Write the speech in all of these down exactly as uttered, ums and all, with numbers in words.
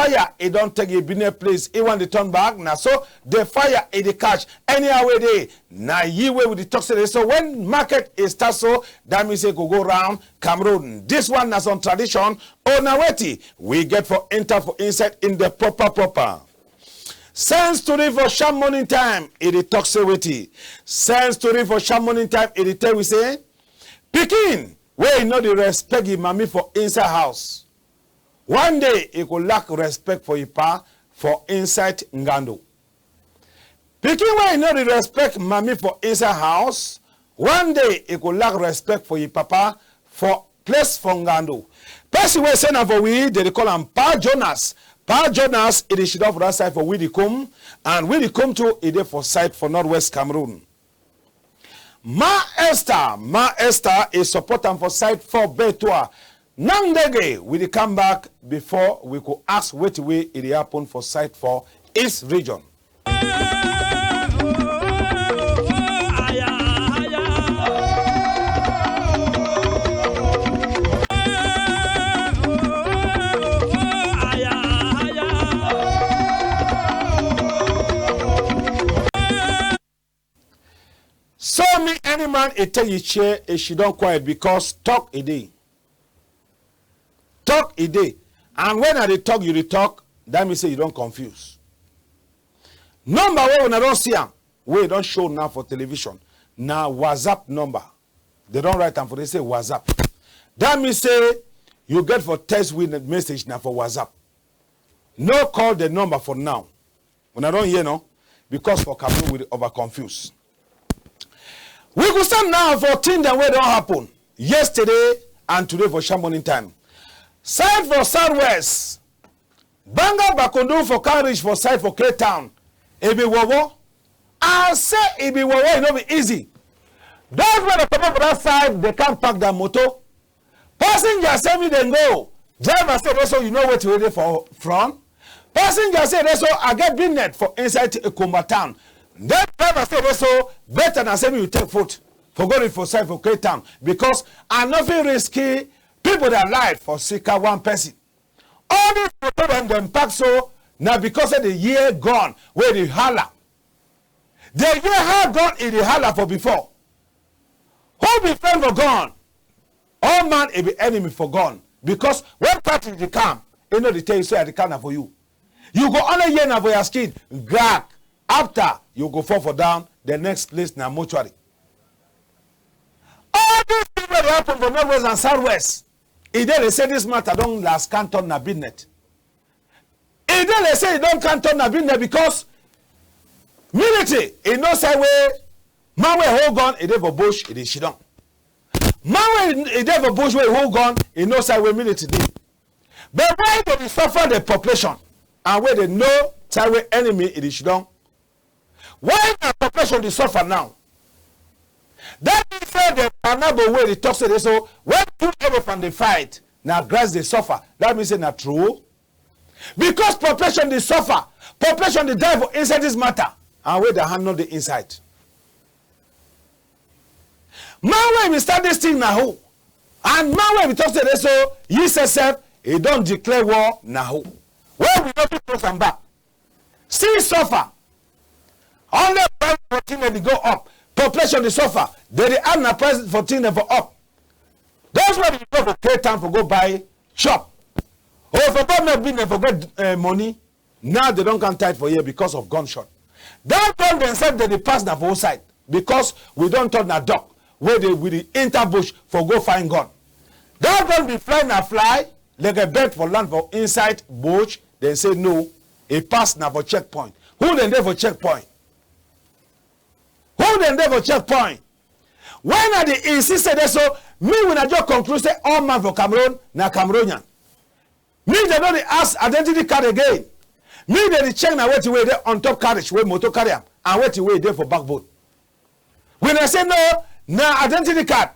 fire e don take yi business place, e wan dey turn back, na so the fire e dey catch. Anyhow wey dey, na yi wey we dey talk say dey so when market e start so, that mean say e go go round Cameroon. This one na some tradition, or na wetin we get for enter for inside in the proper proper. Sense tori for sharp morning time, e dey talk say wetin? Sense tori for sharp morning time, e dey tell we say, pikin wey e no dey respect yi mami for inside house, one day e go lack respect for yi pa for inside ngando. Pikin wey e no dey respect mami for inside house, one day e go lack respect for yi papa for place for ngando. Person wey send am for we, dey dey call am Pa Jonas. Pa Jonas, e dey shidon for that side for Widikum, and Widikum too, e dey for side for northwest Cameroon. Ma Esther, Ma Esther e support am for side for Betoua. Nang ndege, we dey come back before we go ask wetin wey e dey happen for side for East region. So me, any man e take yi chair, e shidon quiet because talk e dey. Talk e dey. And when I dey talk, you dey talk, that mean say you don confuse. Number wey una don see am, wey e don show now for television, na WhatsApp number. Dey don write am for dey say WhatsApp. That mean say you get for text we message na for WhatsApp. No call the number for now. Una don hear, no? Because for Cameroon, we dey over confuse. We go start now for thing dem wey don happen yesterday and today for sharp morning time. Side for Southwest, Banga Bakundu for come reach for side for Cape Town. E be wowo. I say e be wowo, e no be easy. Those wey dey comot for that side, dey come park their motor. Passenger say me dem go. Driver say dey so, you know wetin wey dey for front. Passenger say dey so, I get business for inside Ekumba town. Then driver say dey so, better na say me you take foot for go reach for side for Cape Town because I no fit risky people their life for sake of one person. All this motor dem dem park so na because of the hear gun wey dey holla. Dey hear how gun e dey holla for before. Who be friend for gun? All man e be enemy for gun because when party dey come, e no dey tell you say I dey come na for you. You go only hear na for your skin, crack. After you go fall for down, the next place na mortuary. All these things wey dey happen for northwest and southwest, e dey dey say this matter don last can turn na business. E dey dey say e don can turn na business because military e know side wey man wey hold gun e dey for bush e dey shidon. Man wey e dey for bush wey hold gun e know side wey military dey. But why dey dey suffer the population and wey dey know side wey enemy e dey shidon? Why na population dey suffer now? That mean say the parable wey dey talk say dey so when two elephant dey fight, na grass dey suffer. That mean say na true. Because population dey suffer, population dey die for inside this matter, and wey their hand no dey inside. Man wey be start this thing na who? And man wey be talk say dey so, yi sef sef, e don declare war na who? Wey we no fit close am back. Still suffer. Only price for thing dem dey go up. Population dey suffer. Dey dey add na price for thing dem for up. Those wey dey go for Cape Town for go buy chop, or for go make business for get eh, money, now dey don come tight for here because of gunshot. That gun dem sef dey dey pass na for outside because we don turn na dog wey dey we dey enter bush for go find gun. That gun be fly na fly like a bird for land for inside bush. Dem say no, e pass na for checkpoint. Who dem dey for checkpoint? Who dem dey for checkpoint? When I dey insist say dey so, me we na just conclude say all man for Cameroon na Cameroonian. Me dey no dey ask identity card again. Me dey dey check na wetin wey dey on top carriage wey motor carry am and wetin wey dey for backbone. When I say no, na identity card.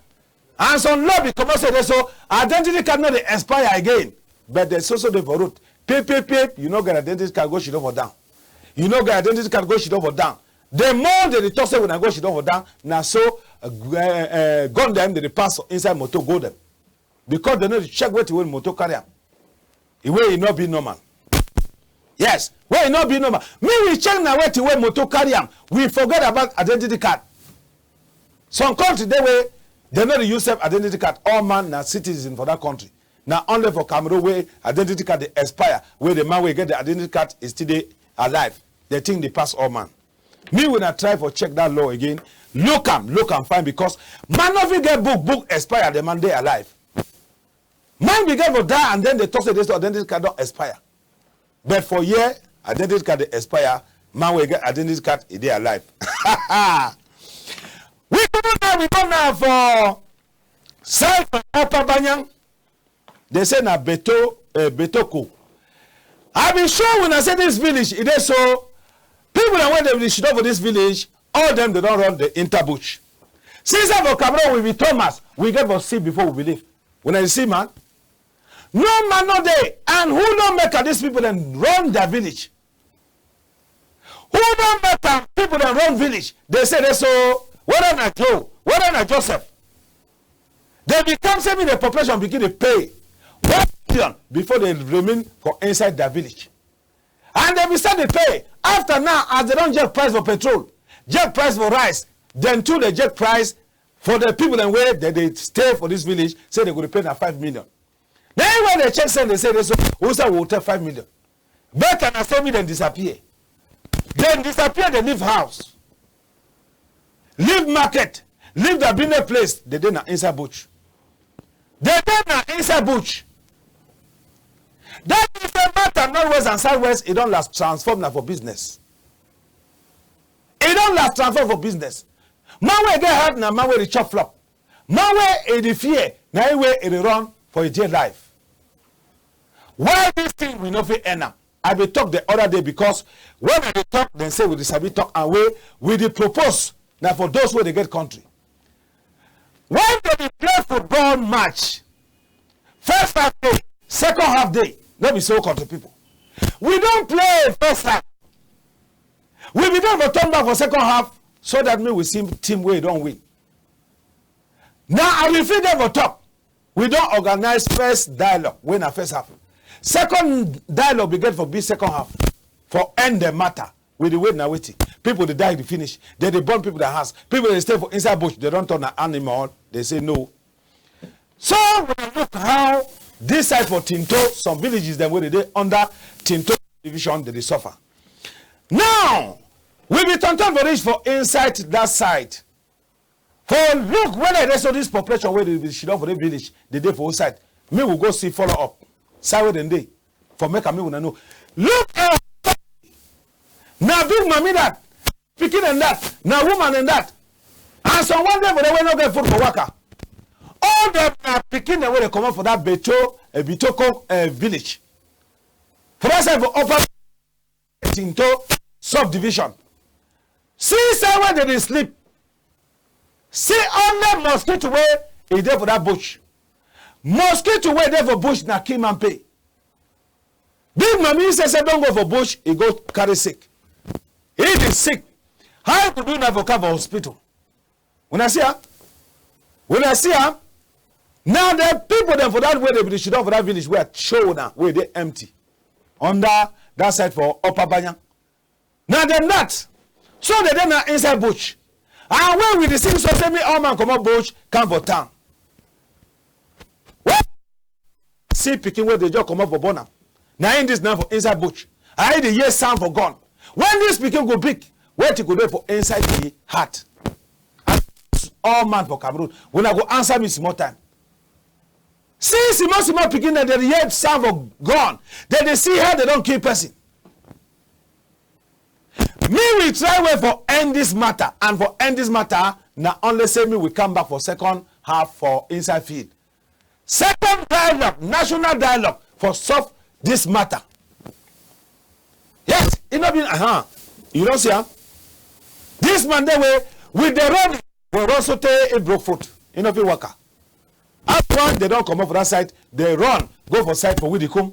And some law be comot say dey so identity card no dey expire again. But dey so so dey for road. Pip pip pip, you no get identity card, go shidon for down. You no get identity card, go shidon for down. The more dey dey talk say when I go shidon for down, na so uh, uh, gun dem dey dey pass inside motor go dem. Because dey no dey check wetin wey motor carry am. E wey e no be normal. Yes, wey e no be normal. Me we check na wetin wey motor carry am. We forget about identity card. Some country dey wey dem no dey use self identity card. All man na citizen for that country. Na only for Cameroon wey identity card dey expire, wey the man wey get the identity card is still dey alive. The thing dey pass all man. Me we na try for check that law again. Look am, look am fine, because man no fit get book, book expire, the man dey alive. Man be get for die and then dey talk say this identity card don expire. But for here, identity card dey expire. Man wey get identity card, e dey alive. We comot now, we go now for side for Upper Banyang. Dey say na Beto, eh, Betoko. I be sure wuna say this village, e dey so. People dem wey dem dey shidon for this village, all dem dey don run the enter bush. Since for Cameroon, we be Thomas, we get for see before we believe. Wuna dey see, man? No man no dey. And who don make am, these people dem run their village? Who don make am people dem run village? Dey say dey so, whether na Joe, whether na Joseph. Dey be come say me the population begin dey pay one million before dey remain for inside their village. And dey be start dey pay. After now, as dey don check price for petrol, check price for rice, then too dey check price for the people dem wey dey dey stay for this village, say dey go dey pay na five million. Na him wey dey check say dey say dey so, who say we go take five million? Better na say me dem disappear. Dem disappear, dey leave house, leave market, leave their business place. Dey dey na inside bush. Dey dey na inside bush. That mean say matter northwest and southwest, e don last transform na for business. E don last transform for business. Man wey get heart na man wey dey chop flop. Man wey e dey fear na him wey e dey run for e dear life. Why this thing we no fit end am? I be talk the other day, because when I dey talk, dem say we dey sabi talk, and wey we dey propose na for those wey dey get country. When dey dey play football match, first half dey, second half dey, no be so, country people? We don play first half. We be don for turn back for second half so that me we see team wey don win. Now I will fit dey for talk. We don organize first dialogue wey na first half. Second dialogue be get for be second half for end the matter. We dey wait na wetin? People dey die dey finish. Dem dey burn people their house. People dey stay for inside bush. Dem don turn na animal. Dey say no. So we dey look how this side for Tinto, some villages dem wey dey dey under Tinto division, dey dey suffer. Now we be turn turn for reach for inside that side. For look whether dey so this population wey dey be shidon for the village, dey dey for which side. Me we go see follow up side wey dem dey for make am make wuna know. Look, eh, na big mami that, pikin dem that, na woman dem that, and some one dey for there wey no get food for waka. All dem na pikin dem wey dey comot for that Beto, eh, Bitoko, eh, village. For that side for Upper Tinto subdivision. See side wey dem dey sleep. See only mosquito wey e dey for that bush. Mosquito wey dey for bush na kill man pay. Big mami say say don go for bush, e go carry sick. E dey sick. How e go do na for come for hospital? Wuna see am? Wuna see am? Now the people dem for that wey dey be dey shidon for that village wey I show wuna, wey dey empty under that side for Upper Banyang. Na dem that. So dey dey na inside bush. And when we dey sing so say me all man comot bush come for town. Well, see pikin wey dey just comot for born am. Na him this na for inside bush. I dey hear sound for gun. When this pikin go big, wetin go dey for inside the heart? All man for Cameroon, wuna go answer me small time. See small small pikin dem dey hear sound for gun. Dem dey see how dem don kill person. Me we try way for end this matter, and for end this matter, na only say me we come back for second half for inside field. Second dialogue, national dialogue for solve this matter. Yes, e no be, uh-huh. You don see am? This man dey wey with the road, the road so tey e broke foot. E no fit waka. After one, dem don comot for that side, dem run go for side for Widikum.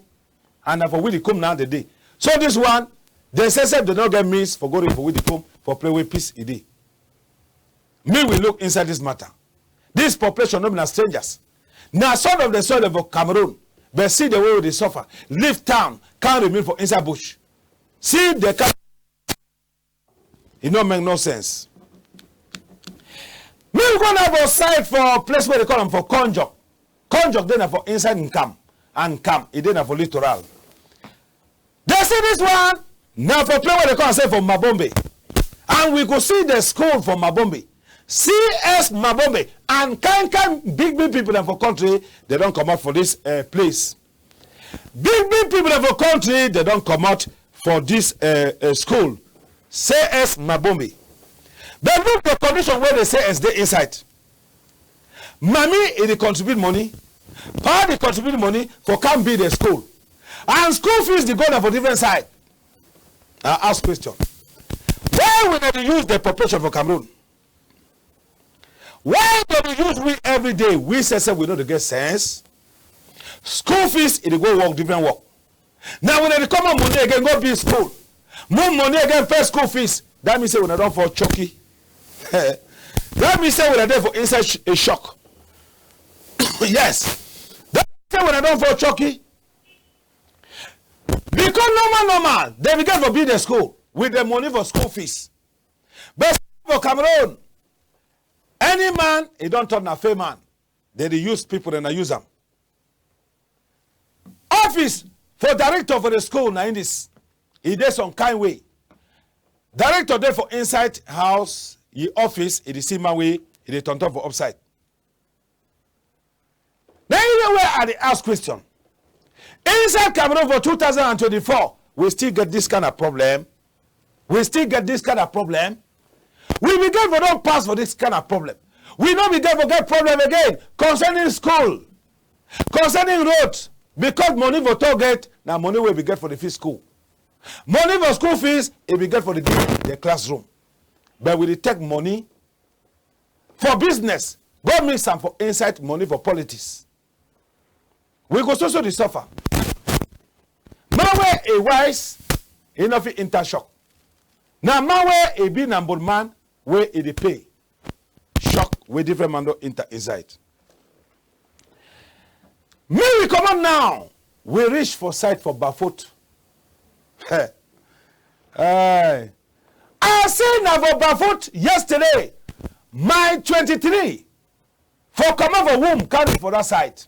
And na for Widikum now dey dey. So this one, dem say sef dem no get means for go reach for Widikum for place wey peace e dey. Me we look inside this matter. This population no be na strangers. Na son of the soil of Cameroon, but see the way we dey suffer. Leave town, come remain for inside bush. See the kind, e no make no sense. Make we go now for side for place wey dey call am for Konjok. Konjok dey na for inside Nkam, and Nkam e dey na for Littoral. Dey see this one na for place wey dey call am say for Mabombe, and we go see the school for Mabombe. C S Mabombe and kind kind big big people dem for country, dey don comot for this, eh, place. Big big people dem for country, dey don comot for this, eh, eh, school, C S Mabombe. But look the condition wey the C S dey inside. Mami e dey contribute money, pa dey contribute money for come build the school, and school fees dey go na for different side. I ask question, why we no dey use the population for Cameroon? Why dey dey use we every day? We say say we no dey get sense. School fees e dey go work different work. Now when dey come out money again go build school, more money again pay school fees. That mean say we no don fall choky. That mean say we dey for inside sh-, a shock. Yes, that mean say we no don fall choky. Because normal normal dey be get for build the school with the money for school fees. But for Cameroon, any man e don turn na fake man. Dey dey use people and na use am. Office for director for the school na in this. E dey some kind way. Director dey for inside house, e office e dey see man wey e dey turn turn for upside. Na anywhere I dey ask question. Inside Cameroon for two thousand and twenty-four, we still get this kind of problem. We still get this kind of problem. We be get for don pass for this kind of problem. We no be get for get problem again concerning school, concerning road, because money for toll gate na money wey be get for the fit school. Money for school fees e be get for the, the classroom. But we dey take money for business go mix am for inside money for politics. We go so so dey suffer. Man wey e wise, e no fit enter shock. Na man wey e be na mbot man wey e dey pay shock wey different man don enter inside. Make we comot now, we reach for side for Bafut. Hey. I say na for Bafut yesterday, my twenty-three for comot for womb carry for that side.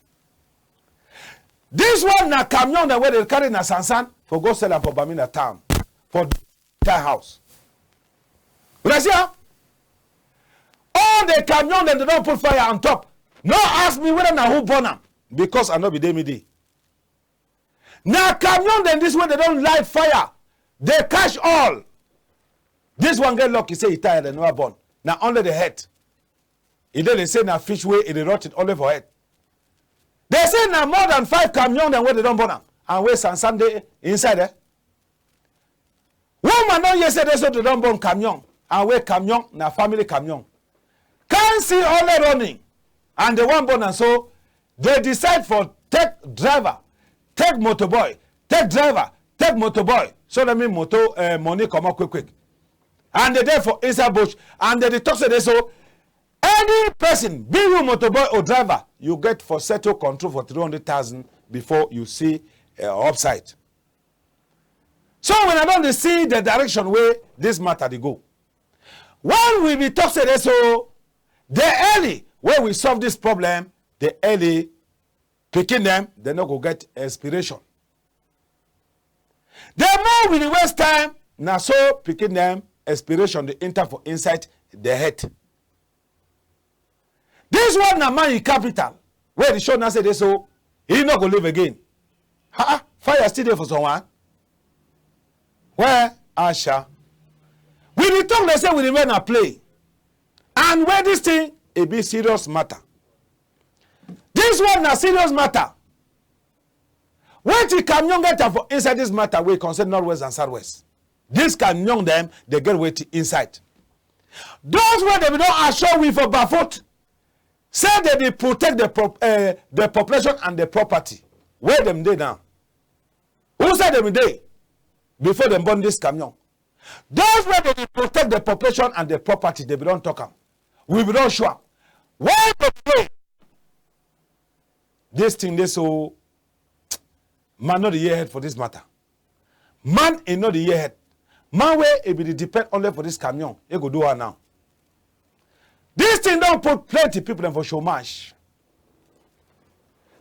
This one na camion dem wey dey carry na sansan for go sell am for Bamenda town for tie house. Una see am? All the camion dem dey don put fire on top. No ask me whether na who burn am because I no be dey me dey. Na camion dem this wey dey don light fire, dey catch all. This one get lucky say e tire dem never burn. Na only the head. E dey dey say na fish wey e dey rot it only for head. Dey say na more than five camion dem wey dey don burn am and wey sansan dey inside, eh? Woman don hear say dey so dey don burn camion and wey camion na family camion. Can't see only running and dey wan burn am, so dey decide for take driver, take motor boy, take driver, take motor boy. So that mean motor, eh, money comot quick quick. And dey dey for inside bush and dey dey talk say dey so any person, be you motor boy or driver, you get for settle control for three hundred thousand before you see, eh, upside. So when I don dey see the direction wey this matter dey go, when we be talk say dey so the early wey we solve this problem, the early pikin dem, dem no go get inspiration. The more we dey waste time, na so pikin dem inspiration dey enter for inside the head. This one na man yi capital wey dey show na say dey so e no go live again. Ha, fire still dey for someone? Where Asha? We dey talk dey say we dey wear na play, and wey this thing e be serious matter. This one na serious matter. Wetin camion get am for inside this matter wey concern Northwest and Southwest? This camion dem dey get wetin inside. Those wey dem don assure we for Bafut say dem dey protect the prop-, eh, the population and the property. Where dem dey now? Who say dem dey before dem burn this camion? Those wey dem dey protect the population and the property, dem be don talk am. We be don show am. Why dem dey? This thing dey so, man no dey hear head for this matter. Man e no dey hear head. Man wey e be dey depend only for this camion, e go do how now? This thing don put plenty people dem for chômage.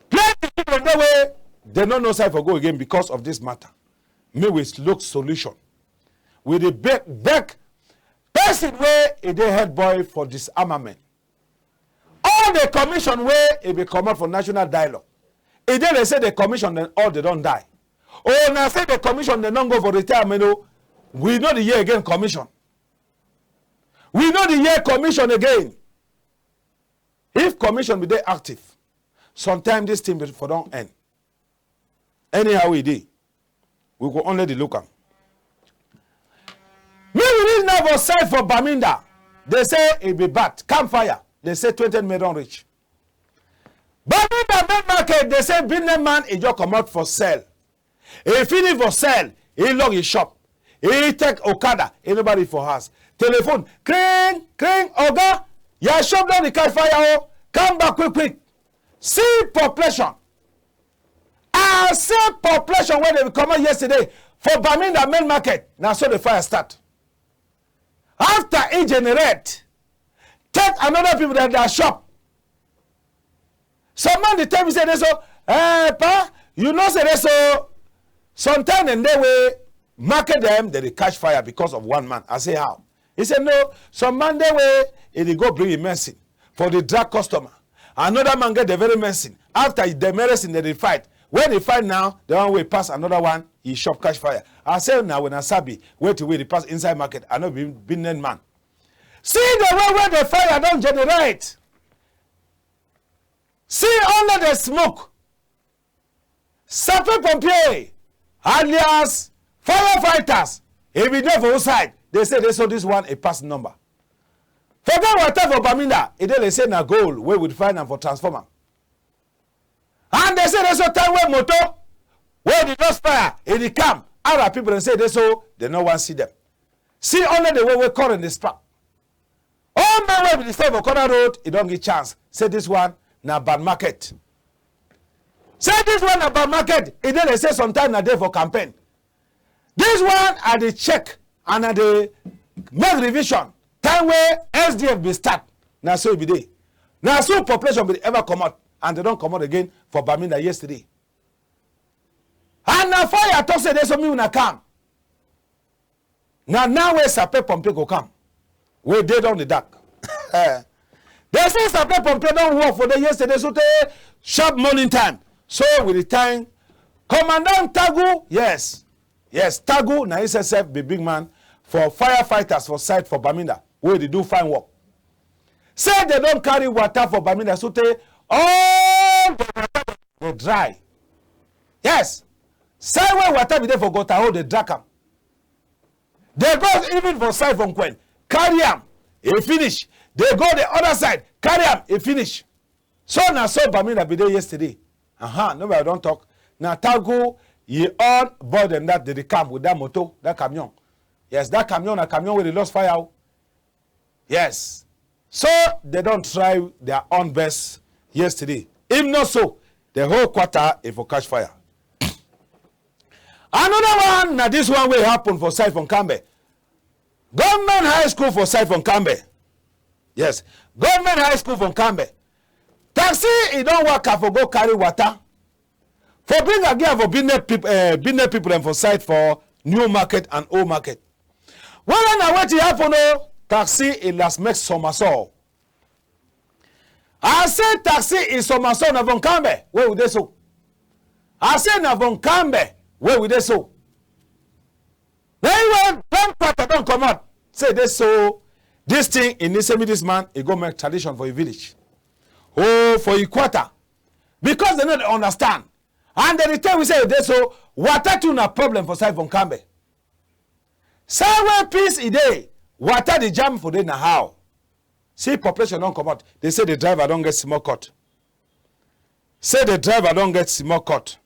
Plenty people dem dey wey dem no know side for go again because of this matter. Make we look solution. We dey beg, beg person wey e dey head boy for disarmament. All the commission wey e be comot for national dialogue, e dey like say the commission dem all dey don die. Or na say the commission dem don go for retirement o. We no dey hear again commission. We no dey hear commission again. If commission be dey active, sometime this thing be for don end. Anyhow e dey, we go only dey look am. Make we reach now for side for Bamenda. Dem say e be bad. Campfire. Dem say twenty men don reach. Bamenda main market, dem say business man e just comot for cell. E finish for cell, e lock e shop. E take okada, e nobody for house. Telephone, kring, kring, oga, your shop don dey catch fire o. Come back quick, quick. See population. I say population wey dem comot yesterday for Bamenda main market, na so the fire start. After e generate, take another people dem their shop. Some man dey tell me say dey so, eh, pa, you know say dey so, sometime dem dey wey market dem, dem dey catch fire because of one man. I say, how? He say, no, some man dey wey e dey go bring e medicine for the drug customer. Another man get the very medicine. After the medicine, dem dey fight. When dem fight now, the one wey pass another one, e shop catch fire. I say, na wuna sabi wetin wey dey pass inside market. I no be business man. See the way wey the fire don generate. See only the smoke. Sapeur pompier, alias firefighters, e be dey for who side? Dem say dey so this one e pass number. Forget water for Bamenda, e dey like say na gold wey we find am for transformer. And dem say dey so time wey motor wey dey lost fire, e dey come. Other people dem say dey so dem no wan see dem. See only the way wey current dey spark. All man wey be dey stay for corner road, e don give chance. Say this one na bad market. Say this one na bad market. E dey like say sometime na dey for campaign. This one I dey check and I dey make revision. Time wey S D F be start, na so e be dey. Na so population be dey ever comot, and dem don comot again for Bamenda yesterday. And na fire talk say dey so make wuna come. Na now wey sapeur pompier go come, wey dey don dey dark. Dem say sapeur pompier don work for there yesterday, so tey sharp morning time. So we dey thank Commandant Tagu, yes, yes, Tagu na himself be big man for firefighters for side for Bamenda, wey dey do fine work. Say dem don carry water for Bamenda, so tey all the water dey dry. Yes, side wey water be dey for gutter hole, dem drag am. Dem go even for side for Nkwen, carry am, e finish. Dem go the other side, carry am, e finish. So na so Bamenda be dey yesterday. Aha, no be I don talk. Na Tagu, e own boy dem that dey dey come with that motor, that camion. Yes, that camion na camion wey dey lost fire o. Yes. So dem don try their own best yesterday. If not so, the whole quarter e for catch fire. Another one na this one wey happen for side for Nkambe. Government High School for side for Nkambe. Yes, Government High School for Nkambe. Taxi e don waka for go carry water for bring again for business people, eh, business people dem for side for New Market and Old Market. Whether na wetin happen o, taxi e last make somersault. I say taxi e somersault na for Nkambe wey we dey so. I say na for Nkambe wey we dey so. Na him wey don quarter don comot. Say dey so, this thing e need say me this man e go make tradition for e village. Oh, for e quarter. Because dem no dey understand. And dem dey tell we say dey so, water too na problem for side for Nkambe. Side wey peace e dey, water dey jam for there na how? See population don comot. Dem say the driver don get small cut. Say the driver don get small cut.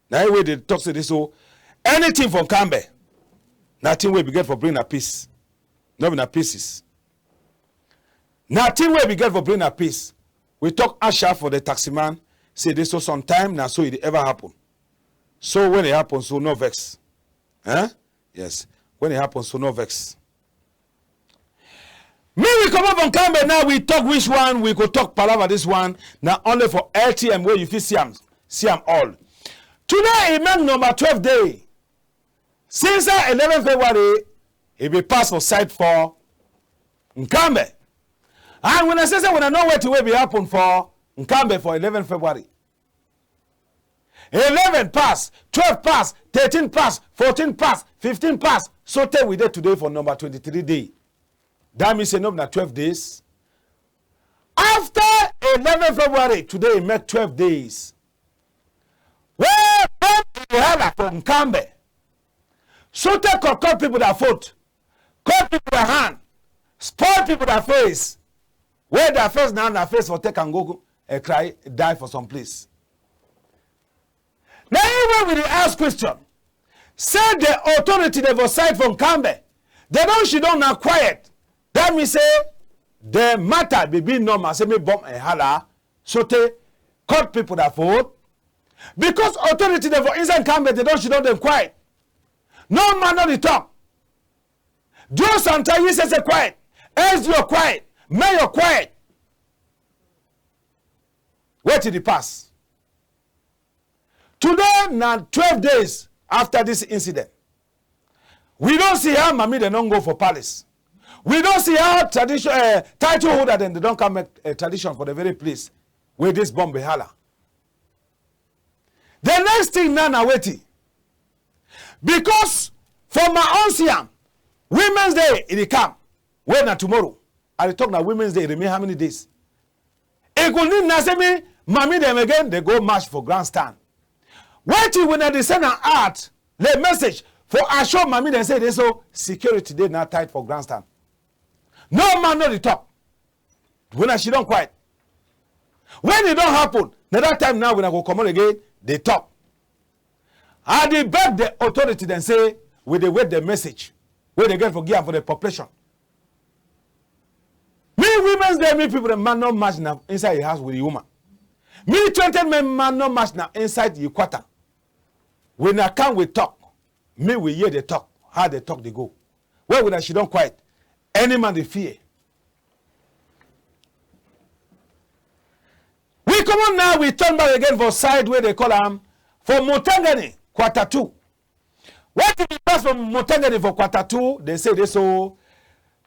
Na him wey dey talk say dey so, anything for Nkambe, na thing wey be get for bring na peace. No be na pieces. Na thing wey be get for bring na peace. We talk Asha for the taxi man, say dey so sometime na so e dey ever happen. So when e happen so, no vex. Eh? Yes. When e happen so, no vex. Me, we comot from Nkambe now, we talk which one, we go talk palava this one. Na only for L T M wey you fit see am, see am all. Today, e make number twelve day. Since that eleven February, e be pass for side for Nkambe. And when I say, say, when I know wetin wey be happen for Nkambe for eleven February, eleven pass, twelve pass, thirteen pass, fourteen pass, fifteen pass. So tey we dey today for number twenty-three day. That mean say no be na twelve days. After eleven February, today e make twelve days. Wey bomb e hala for Nkambe. So tey cut, cut people their foot, cut people their hand, spoil people their face. Wey their face now, na face for take am go, eh, cry, die for some place. Na yi wey we dey ask question. Say the authority dem for side for Nkambe, dem don sidon na quiet. That mean say the matter be be normal. Say make bomb e hala, so tey cut people their foot. Because authority dem for inside Nkambe, dem don sidon dem quiet. No man no dey talk. Joe Santa, yi say, say quiet. S D O quiet. Mayor quiet. Wetin dey pass? Today na twelve days after this incident. We don see how mami dem don go for palace. We don see how tradition, eh, title holder dem, dem don come make, eh, tradition for the very place wey this bomb be hala. The next thing now na wetin? Because for my own see am, Women's Day e dey come. Wey na tomorrow. I dey talk na Women's Day, e remain how many days? E go need na say me, mami dem again, dem go march for grandstand. Wetin we na dey send am out, the message for assure mami dem say dey so security dey na tight for grandstand. No man no dey talk. Wuna sidon quiet. When e don happen, na that time now wuna go comot again, dey talk. I dey beg the authority dem say we dey wait the message wey dem get for give am for the population. Me, Women's Day, me people dem, man no match na inside yi house with yi woman. Me, twenty men, man no match na inside yi quarter. When I come, we talk. Me, we hear the talk, how the talk dey go. Wey wuna sidon quiet, any man dey fear. We comot now, we turn back again for side wey dem call am for Mutengene, quarter two. Wetin dey pass for Mutengene for quarter two? Dem say dey so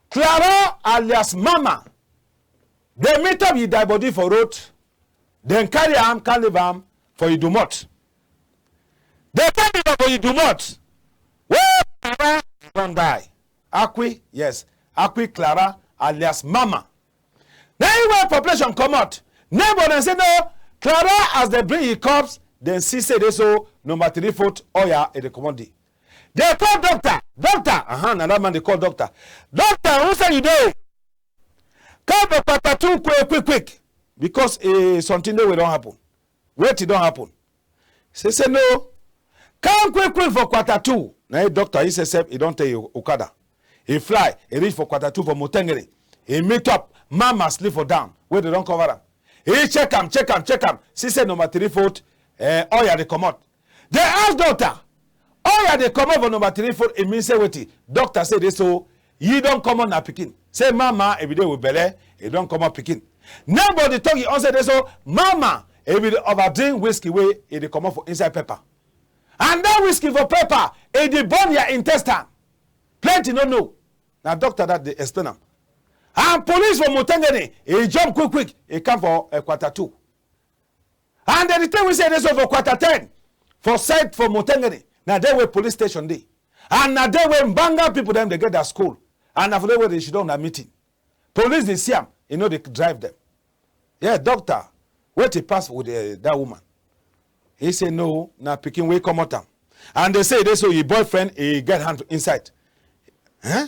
Clara alias Mama, dem meet up yi die body for road. Dem carry am, come leave am for yi domot. Dem come leave am for yi domot. Wey Clara don die. Akwi, yes, Akwi Clara alias Mama. Na yi wey population comot. Neighbor dem say no. Clara, as dem bring yi corpse, dem see say dey so number three foot oil e dey comot dey. Dem call doctor. Doctor, uh-huh, na that man dem call doctor. Doctor, who say you dey? Come for quarter two quick, quick, quick. Because, eh, something dey wey don happen. Wetin don happen? Say, say no. Come quick, quick for quarter two. Na yi doctor, yi say sef, e don take yi okada. E fly, e reach for quarter two for Mutengene. E meet up, Mama sleep for down, wey dem don cover am. E check am, check am, check am. See say number three foot, eh, oil dey comot. Dem ask doctor, oil dey comot for number three foot, e mean say wetin? Doctor say dey so, yi don comot na pikin. Say Mama, e be dey with belle, e don comot pikin. Nobody talk yi own say dey so, Mama, e be dey over drink whiskey wey e dey comot for inside pepper. And that whiskey for pepper, e dey burn your intestine. Plenty no know. Na doctor that dey explain am. And police for Mutengene, e jump quick quick, e come for, eh, quarter two. And dem dey tell we say dey so for quarter ten, for side for Mutengene, na there wey police station dey. And na there wey Mbanga people dem dey get their school. And na for there wey dem sidon na meeting. Police dey see am, e no dey drive dem. Yeah, doctor, wetin pass with, eh, that woman? E say no, na pikin wey comot am. And dem say dey so yi boyfriend, e get hand inside. Eh?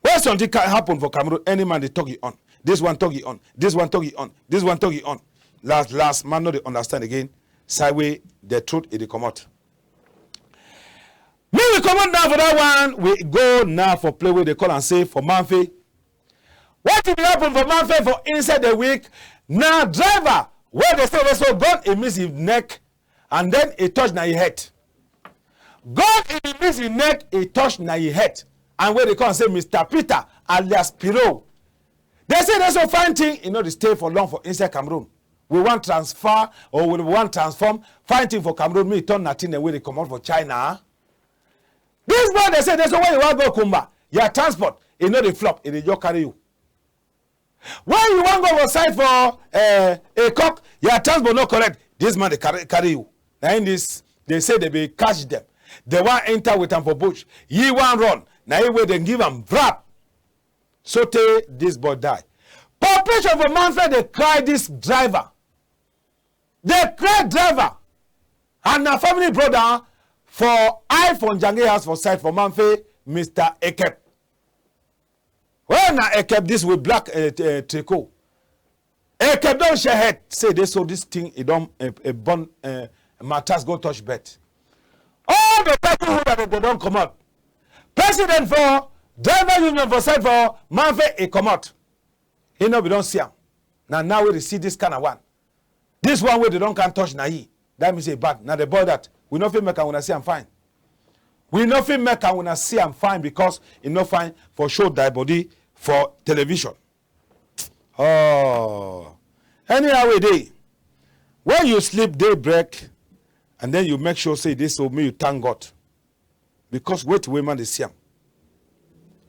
When something ca-, happen for Cameroon, any man dey talk yi own. This one talk yi own. This one talk yi own. This one talk yi own. Last, last, man no dey understand again. Side wey the truth e dey comot. Me, we comot now for that one. We go now for place wey dem call am say for Mamfe. Wetin be happen for Mamfe for inside the week? Na driver wey dem say dey so gun e miss yi neck, and then e touch na e head. Gun e be miss e neck, e touch na e head. And wey dey call am say Mister Peter alias Piro. Dey say dey so fine thing e no dey stay for long for inside Cameroon. We wan transfer or we wan transform fine thing for Cameroon, make e turn na thing dem wey dey comot for China. This boy dey say dey so when you wan go Kumba, your transport e no dey flop, e dey just carry you. When you wan go for side for, eh, a cock, your transport no correct. This man dey carry, carry you. Na in this, dey say dey be catch dem. Dey wan enter with am for bush. Yi wan run. Na yi wey dem give am wrap. So tey this boy die. Population for Mamfe dey cry this driver. Dey cry driver. And na family brother for I for Njange house for side for Mamfe, Mister Ekep. Well, na Ekep this with black, eh, eh, tricot. Ekep don shake head, say dey so this thing, e don, eh, eh, burn, eh, mattress go touch bed. All the people who that dey don comot. President for driver union for side for Mamfe, e comot. E no be don see am. Na now wey dey see this kind of one. This one wey dey don come touch na yi. That mean say e bad. Na the boy that. We no fit make am wuna see am fine. We no fit make am wuna see am fine because e no fine for show die body for television. Oh. Anyhow e dey. When you sleep day break, and then you make sure say this so make you thank God. Because wetin wey man dey see am.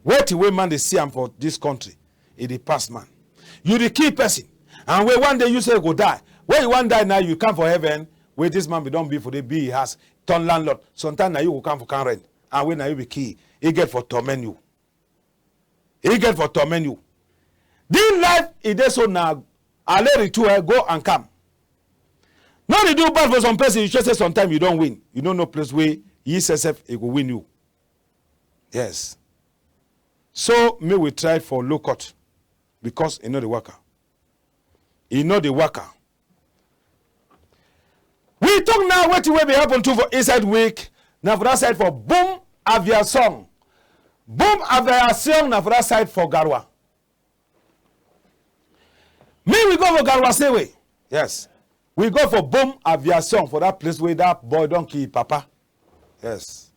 Wetin wey man dey see am for this country, e dey pass man. You dey kill person, and wey one day you say you go die. When you wan die now, you come for heaven, wey this man be don be for dey be yi house, turn landlord. Sometimes na you go come for come rent, and wey na you be key. E get for torment you. E get for torment you. This life, e dey so na aleri too, eh, go and come. No dey do bad for some person, you sure say sometimes you don win. You no know place wey yi sef sef e go win you. Yes. So make we try for low cut because e no dey waka. E no dey waka. We talk now wetin wey be happen too for inside week. Na for that side for Boom Aviation. Boom Aviation na for that side for Garoua. Me we go for Garoua say way. Yes. We go for Boom Aviation for that place wey that boy don kill yi papa. Yes.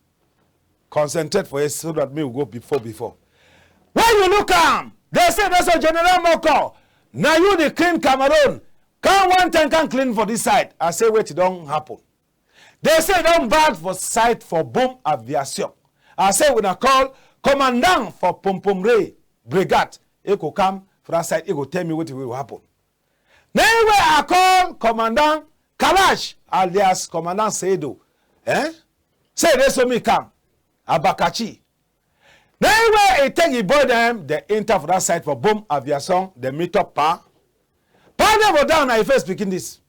Concentrate for it so that me we go before, before. When you look am, dey say dey so General Moko, na you dey clean Cameroon. Come one time, come clean for this side. I say wetin don happen. Dey say e don bad for side for Boom Aviation. I say wuna call commandant for Pom Pom Ray Brigade. E go come for that side, e go tell me wetin wey go happen. Na yi wey I call Commandant Kalash alias Commandant Seido. Eh? Say dey so me come. Abakachi. Na yi wey e take yi boy dem, dey enter for that side for Boom Aviation, dey meet up pa. Pa dey for down na yi first pikin this.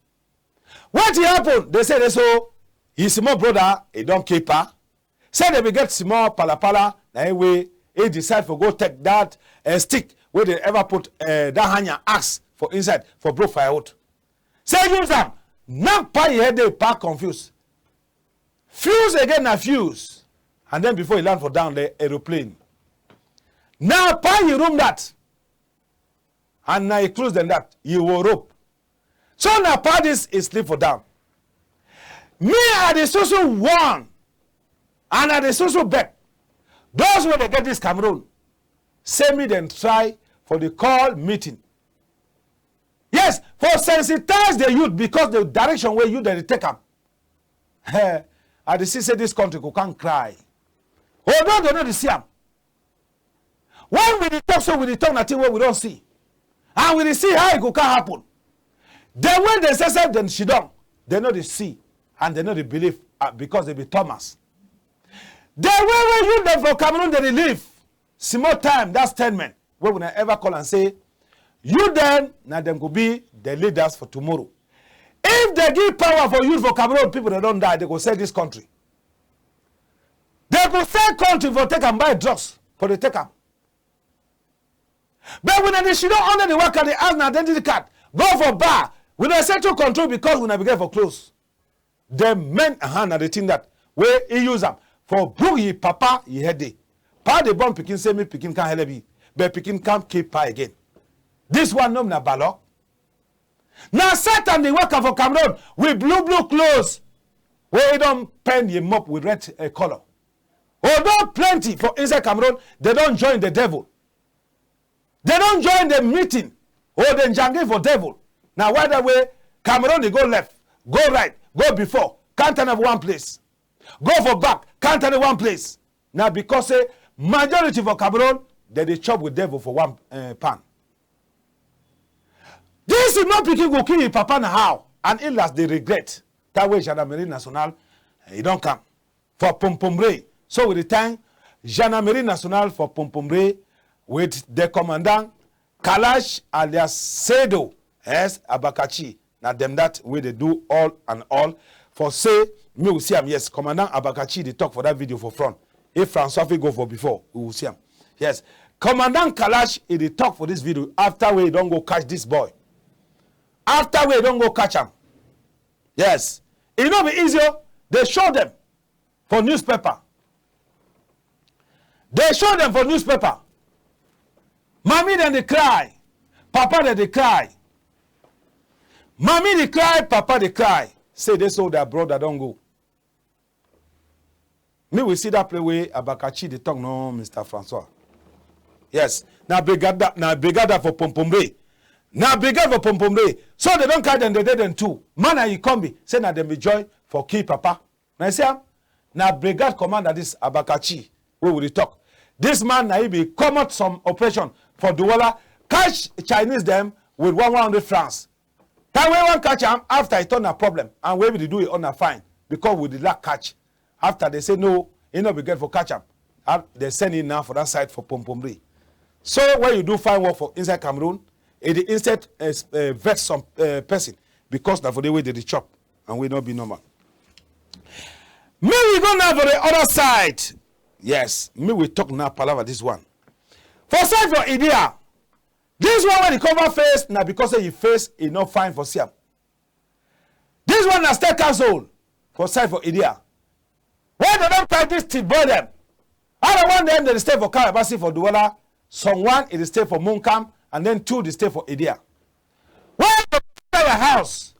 Wetin happen? Dey say dey so yi small brother, e don kill pa. Say dey be get small palapala, na yi wey e decide for go take that, eh, stick wey dey ever put, eh, that hanya axe for inside for broke firewood. Say use am, knock pa yi head, dey pa confuse. Fuse again na fuse. And then before e land for down, the aeroplane. Na pa yi room that. And na yi clothes dem that, yi wardrobe. So na pa this e sleep for down. Me, I dey susu warn, and I dey susu beg those wey dey get this Cameroon, say me dem try for dey call meeting. Yes, for sensitize the youth because the direction wey youth dem dey take am. Eh, I dey see say this country go come cry. Although dey no dey see am. When we dey talk so, we dey talk na thing wey we don see. And we dey see how e go come happen. Dem wey dey say say dem sidon, dey no dey see and dey no dey believe, ah, because dey be Thomas. Dem wey wey youth dem for Cameroon dey dey live, small time, that statement wey wuna ever call am say, youth dem, na dem go be the leaders for tomorrow. If dey give power for youth for Cameroon, people dem don die, dey go sell this country. Dey go sell country for take am buy drugs, for dey take am. But wuna dey sidon under the waka, dey ask na identity card, go for bar, wuna settle control because wuna be get for close. The men hand na the thing that wey e use am for broke yi papa yi head dey. Pa dey born pikin say me pikin come helep yi, but pikin come kill pa again. This one no be na balok? Na Satan dey waka for Cameroon with blue blue clothes. wey e don paint yi mop with red, eh, colour. Although plenty for inside Cameroon, dem don join the devil. Dem don join the meeting or the njangi for devil. Na why that way Cameroon dey go left, go right, go before, can't stand for one place. Go for back, can't stand for one place. Na because say majority for Cameroon, dem dey chop with devil for one, eh, pan. This small pikin go kill yi papa na how? And e last dey regret. That way Gendarmerie Nationale, eh, e don come for Pompombe. So we dey thank Gendarmerie Nationale for Pompombe with the commandant Kalash alias Sedo, yes, Abakachi. Na dem that wey dey do all and all. For say, me we see am, yes, Commandant Abakachi dey talk for that video for front. If Francois fit go for before, we will see am. Yes, Commandant Kalash, e dey talk for this video after wey e don go catch this boy. After wey e don go catch am. Yes, e no be easy o. Dey show dem for newspaper. Dey show dem for newspaper. Mami dem dey cry. Papa dem dey cry. Mami dey cry, papa dey cry. Say dey so their brother don go. Me we see that place wey Abakachi dey talk, no, Mister Francois. Yes, na brigada, na brigada for Pompombe. Na brigada for Pompombe. So dem don carry dem, dey dey dem too. Man and yi kombi, say na dem be join for kill papa. Na yi see am? Na brigade commander this Abakachi wey we dey talk. This man na yi be comot some operation for Douala, catch Chinese dem with one, one hundred francs. Time wey wan catch am, after e turn na problem, and wey we dey do e own na fine because we dey lack catch. After dem say no, e no be get for catch am. Ah, dem send yi now for that side for Pompombe. So when you do fine work for inside Cameroon, e dey instead, eh, vex some, eh, person because na for the way dem dey chop. And we no be normal. Me we go now for the other side. Yes, me we talk now palava this one. For side for Edea, this one wey dey cover face na because say yi face e no fine for see am. This one na state council for side for Edea. Wey dem don carry this tit boy dem. Other one dem dey stay for Kalabasi for Douala, some one e dey stay for Munkam, and then two dey stay for Edea. Wey dem enter your house,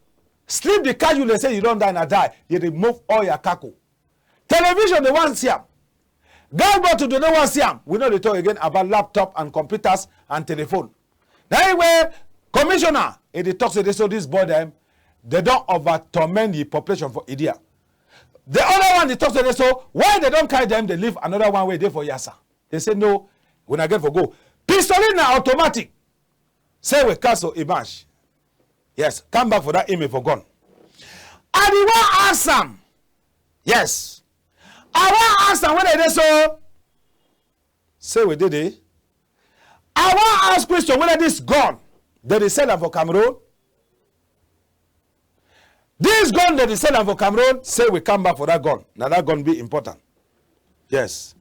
sleep dey catch you, dey say you don die, na die. You dey move all your kako. Television dey wan see am. Guide bottle dey no wan see am. We no dey talk again about laptop and computers and telephone. Na yi wey commissioner e dey talk say dey so this boy dem, dem don over torment the population for Edea. The other one dey talk say dey so why dem don carry dem, dem leave another one wey dey for Yasa. Dem say no, we na get for go. Pistolet na automatic. Say we cancel image. Yes, come back for that email for gun. I dey wan ask am. Yes. I wan ask am whether e dey so. Say we dey dey. I wan ask question whether this gun, dem dey sell am for Cameroon. This gun, dem dey sell am for Cameroon. Say we come back for that gun. Na that gun be important. Yes.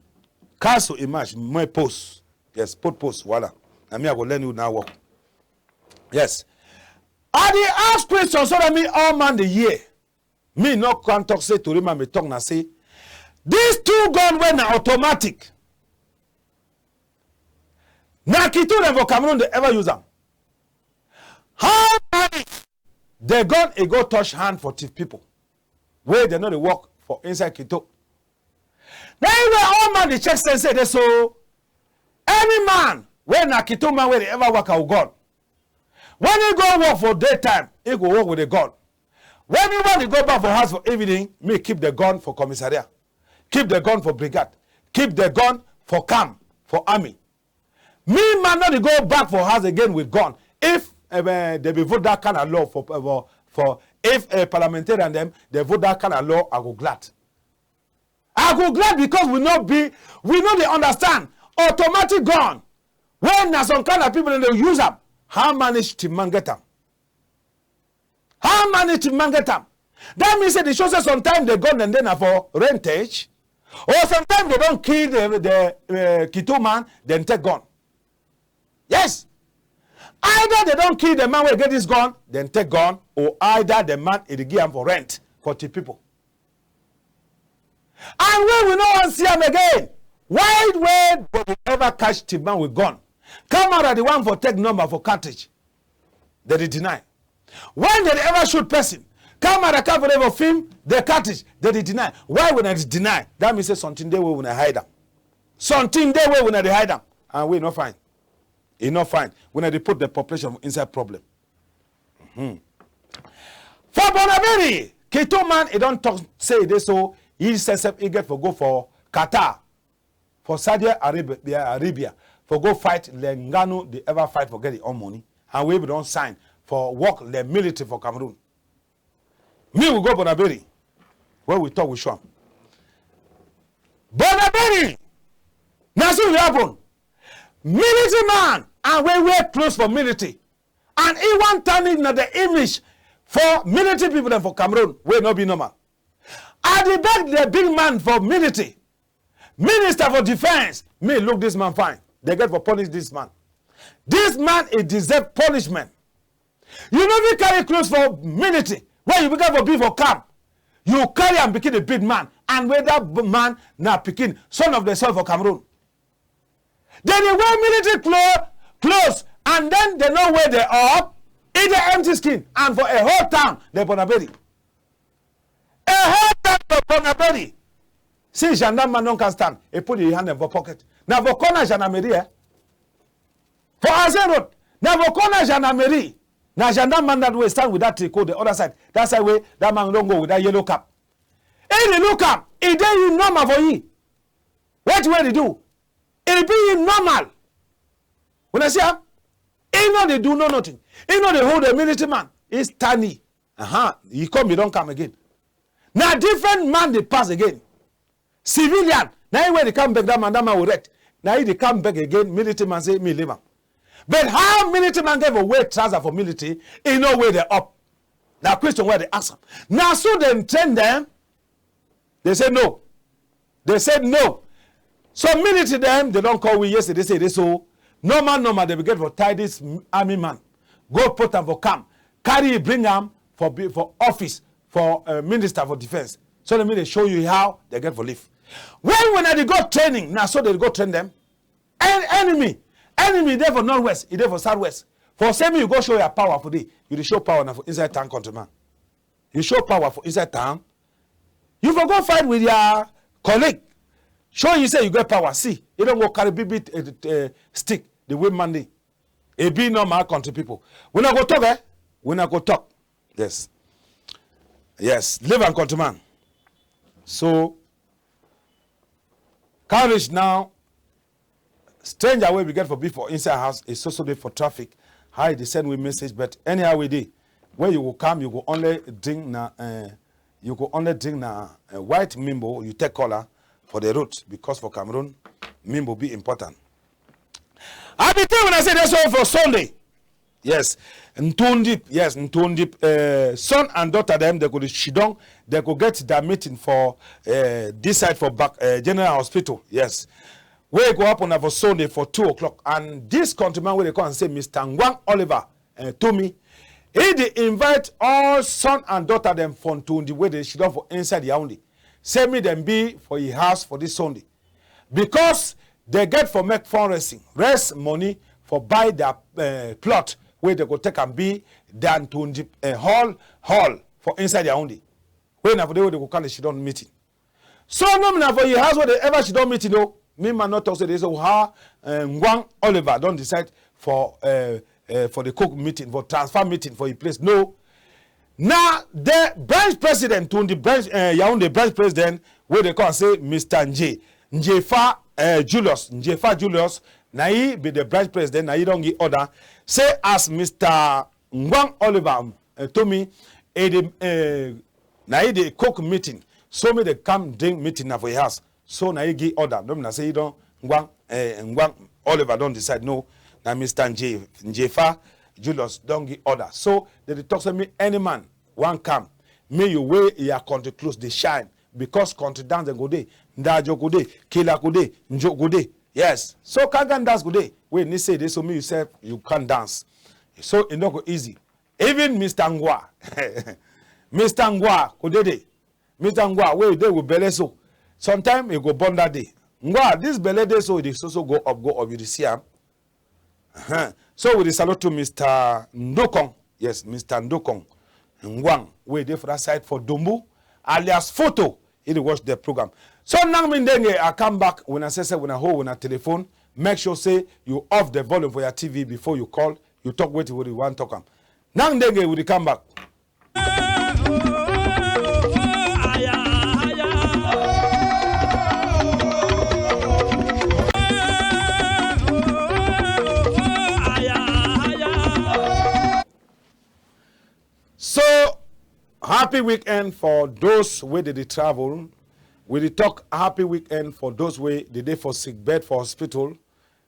Cancel image, my post. Yes, put post, voila. Na me I go learn you now work. Yes. I dey ask question so that me all man dey hear. Me no come talk say tori man be talk na say this two gun wey na automatic. Na Kitu dem for Cameroon dey ever use am. How many the gun e go touch hand for thief people wey dem no dey work for inside Kitu? Na yi wey all man dey check sense say dey so any man wey na Kitu man wey dey ever waka with gun, when e go work for daytime, e go work with the gun. When e wan dey go back for house for evening, me keep the gun for commissariat, keep the gun for brigade, keep the gun for camp, for army. Me man no dey go back for house again with gun. If, eh, eh, dem be vote that kind of law for, eh, for, for if, eh, parliamentarian dem dey vote that kind of law, I go glad. I go glad because we no be, we no dey understand automatic gun. When na some kind of people dem dey use am, how manage thief man get am? How manage thief man get am? That mean say dey show say sometimes the gun dem dey na for rentage, or sometimes dem don kill the, the, eh, Kitu man, dem take gun. Yes. Either dem don kill the man wey get this gun, dem take gun, or either the man e dey give am for rent for thief people. And wey we no wan see am again. Why wey dem dey ever catch thief man with gun? Camera dey wan for take number for cartridge. Dem dey deny. When dem dey ever shoot person, Camera cover for film, the cartridge, dem dey deny. Why wuna dey deny? That mean say something dey wey wuna hide am. Something dey wey wuna dey hide am. And we no fine. E no fine. Wuna dey put the population inside problem. Mhm. For Bonaberi, Kito man, e don talk say e dey so, e sef sef, e get for go for Qatar, for Saudi Arabia, Arabia, for go fight like Ngannou dey ever fight for get e own money. And we be don sign for work like military for Cameroon. Me, we go Bonaberi. When we talk, we show am. Bonaberi! Na so e happen. Military man and wey wear clothes for military. And e wan tarnish na the image for military people dem for Cameroon, wey no be normal. I dey beg the big man for military, Minister for Defense, me look this man fine. Dem get for punish this man. This man, e deserve punishment. You no fit carry clothes for military wey you get for be for camp. You carry am pikin, a big man, and wey that b-, man na pikin, son of the soil for Cameroon. Dem dey wear military clo-, clothes, and then dem no wear the up, e dey empty skin, and for a whole town, dem Bonaberi. A whole town for Bonaberi. See, gendarme man don come stand, e put e hand dem for pocket. Na for corner gendarmerie, eh? For Azin Road, na for corner gendarmerie. Na gendarme man that wey stand with that tricot the other side. That side wey that man don go with that yellow cap. E dey look am, e dey normal for yi. Wetin wey e dey do? E be yi normal. Wuna see am? E no dey do no nothing. E no dey hold a military man. E stand yi. Uh-huh. E come, e don come again. Na different man dey pass again. Civilian, na yi wey dey come back, that man, that man with red. Na yi dey come back again, military man say, me leave am. But how military man get for wear trouser for military, e no wear the up? Na question wey I dey ask am. Na so dem train dem. Dem say no. Dem say no. So military dem, dem don call we yesterday, say dey so. Normal, normal, dem be get for tie this m-, army man. Go put am for camp. Carry yi, bring am for be-, for office, for, uh, Minister for Defense. So let me dey show you how dem get for live. When, when I dey go training, na so dem go train dem. En-, enemy, enemy dey for northwest, e dey for southwest. For say me you go show your power for there, you dey show power na for inside town, countryman. You show power for inside town. You for go fight with your colleague. Show you say you get power. See, e don go carry big, big, uh, uh, stick, the way man dey. E be normal, country people. Wuna go talk, eh? Wuna go talk. Yes. Yes. Leave am, countryman. So, come reach now, stranger wey we get for be for inside house, e so so dey for traffic. How e dey send we message, but anyhow we dey, when you go come, you go only drink na, eh, you go only drink na, eh, white mimbo, you take cola for the road, because for Cameroon, mimbo be important. I be tell wuna say dey so for Sunday. Yes, Ntundi, yes, Ntundi, eh, son and daughter dem, dem go dey sidon, dem go get their meeting for, eh, this side for back, eh, General Hospital, yes. Wey go happen na for Sunday for two o'clock. And this countryman wey dey call am say Mister Ngwang Oliver, eh, Tumi, e dey invite all son and daughter dem for Ntundi wey dey sidon for inside Yaoundé. Say make dem be for yi house for this Sunday. Because dem get for make fundraising, raise money for buy their, eh, plot wey dem go take am be their Ntundi, eh, hall, hall for inside Yaoundé. Wey na for there wey dem go come dey sidon meeting. So no be na for yi house wey dem ever sidon meeting o. Me man no talk say dey so how, eh, Ngwang Oliver don decide for, eh, eh, for the cook meeting, for transfer meeting for yi place. No. Na the branch president, to the branch, eh, Yaoundé branch president, wey dey call am say Mister Nje, Njefa, eh, Julius, Njefa Julius, na yi be the branch president, na yi don give order. Say as Mister Ngwang Oliver, eh, Tumi, e dey, eh, na yi dey cook meeting. So make dem come drink meeting na for yi house. So na yi give order. No be na say yi don Ngwang, eh, Ngwang Oliver don decide. No, na Mister Nje, Njefa Julius don give order. So dem dey talk say make any man wan come, make you wear your country clothes dey shine, because country dance dem go dey, ndajo go dey, kila go dey, njo go dey. Yes. So kankan dance go dey. Wey need say dey so make you sef you can dance. So e no go easy. Even Mister Ngwa. Mister Ngwa go dey dey. Mister Ngwa, wey dey with belle so. Sometime e go born that day. Ngwa, this belle dey so, e dey so so go up, go up, you dey see am. Uh-huh. So we dey salute to Mister Ndokong. Yes, Mister Ndokong. Ngwang, wey dey for that side for Dumbu, alias Photo, he dey watch the program. So now me Ndenge, I come back, when I say, say, when I hold, when I telephone, make sure say you off the volume for your T V before you call, you talk wetin wey you wan talk am. Now Ndenge, we dey come back. So, happy weekend for those wey dey dey travel. We dey talk happy weekend for those wey dey dey for sick bed for hospital.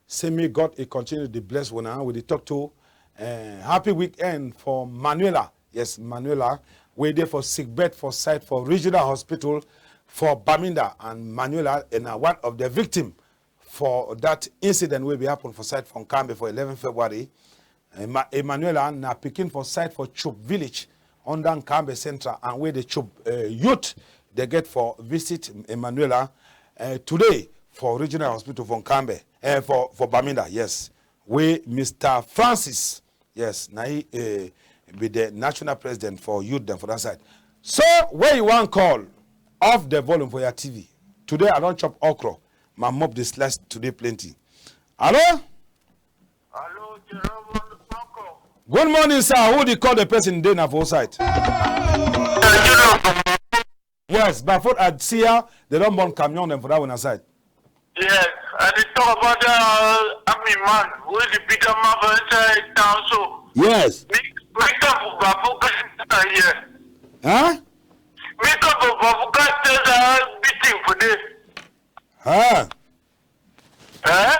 Say may God e continue dey bless wuna. We dey talk to, eh, happy weekend for Manuela. Yes, Manuela, wey dey for sick bed for side for regional hospital for Bamenda, and Manuela, eh, na one of the victim for that incident wey be happen for side for Nkambe for eleven February. Emma-, Emmanuela na pikin for side for Chup village under Nkambe Central, and wey the Chup, eh, youth dey get for visit Emmanuela, eh, today for regional hospital for Nkambe, eh, for, for Bamenda, yes. Wey Mister Francis, yes, na he, eh, be the national president for youth dem for that side. So, where you wan call? Off the volume for your T V. Today I don chop okra. My mop dey slice today plenty. Hello? Hello, Jerome Franco. Good morning, sir. Who dey call, the person dey na for side? Yes, but for I see ya, they don burn camion dem for that one side. Yes, I dey talk about the, uh, army man wey dey beat am up for inside town so. Yes. Make, make am for Bafuka here. Huh? Make am for Bafuka tell that beating for there. Huh? Eh?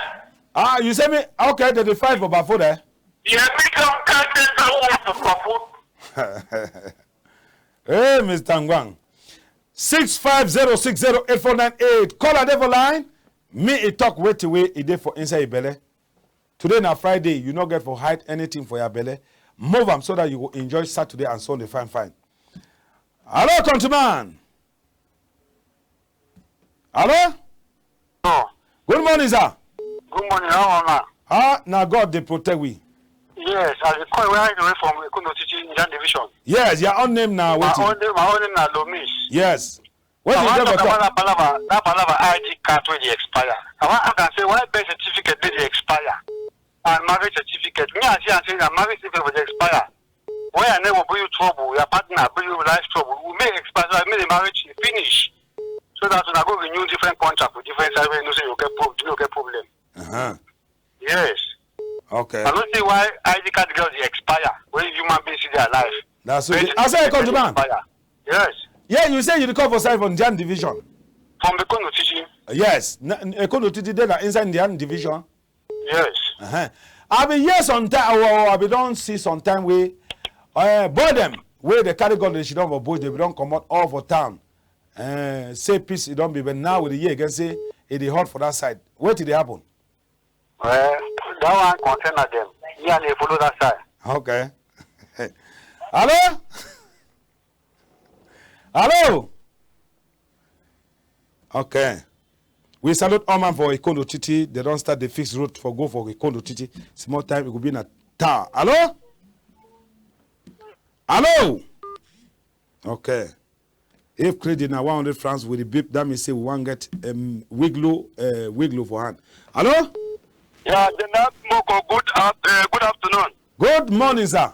Ah, you say me, okay, they dey fight for Bafo there. Yeah, make am tell that one for Bafo. Hey, Mister Ngwang. Six five zero six zero eight four nine eight. Call a devil line. Me, e talk wetin wey e dey for inside e belle. Today na Friday, you no get for hide anything for your belle. Move am so that you go enjoy Saturday and Sunday fine fine. Hello, countryman. Hello? Oh. Good morning, sir. Good morning. How are you? Ah, na God dey protect we. Yes, I dey call where I dey from Ekondo City, Njan Division. Yes, your own name na wetin? My own name, my own name na Lomis. Yes. Wetin you get for talk? I wan talk about that palava, that palava I D card wey dey expire. I wan ask am say why birth certificate dey dey expire and marriage certificate? Me, I see am say na marriage certificate for dey expire. When your neighbor bring you trouble, your partner bring you life trouble, we make expire so that make the marriage finish. So that una go renew different contract with different side, wey you know say you get prob-, you no get problem. Uh-huh. Yes. Okay. I no see why I D card girls dey expire when human beings still dey alive. That's so. When I say, countryman. Expire. Yes. Yeah, you say you dey come for side from Njan Division. From Ekondo City. Yes. Na, Ekondo City dey na inside Njan Division. Yes. Uh-huh. I be hear sometime, oh, oh, I be don see sometime wey, eh, boy dem wey dey carry gun dey sit down for bush, dey be don comot all for town. Eh, say peace e don be, but now we dey hear again say e dey hot for that side. Wetin dey happen? Well, that one concern na dem. Me, I dey follow that side. Okay. Hello? Hello? Okay. We salute all man for Ekondo Titi. They don start the fix road for go for Ekondo Titi. Small time, it go be na town. Hello? Hello? Okay. If credit na one hundred francs with the beep, that means say we wan get, um, Wiglo, uh, Wiglo for hand. Hello? Yeah, General Moko, good af-, uh, good afternoon. Good morning, sir.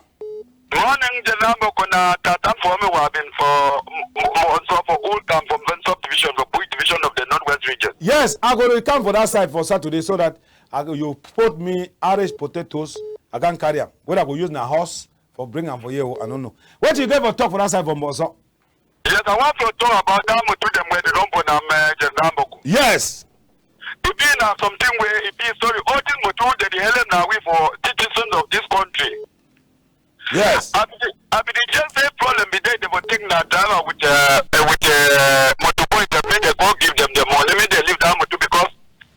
Morning, General Moko, na Tata for me, we have been for, m-, m-, also for all come from Venture Division, for Bui Division of the Northwest Region. Yes, I go to come for that side for Saturday so that I go, you put me Irish potatoes, I can carry am. Whether I go use na horse for bring am for you, I don't know. What you get for talk for that side for Mboso? Yes, I want to talk about that motor dem wey they don burn am, uh, General Moko. Yes. E be na something wey e be sorry. All this motor wey they dey hail am na we for citizens of this country. Yes. I be, I be the just say problem be there. They go think na driver with, uh, uh, with, uh, motor boy dem, make they go give them the money, make they leave that motor because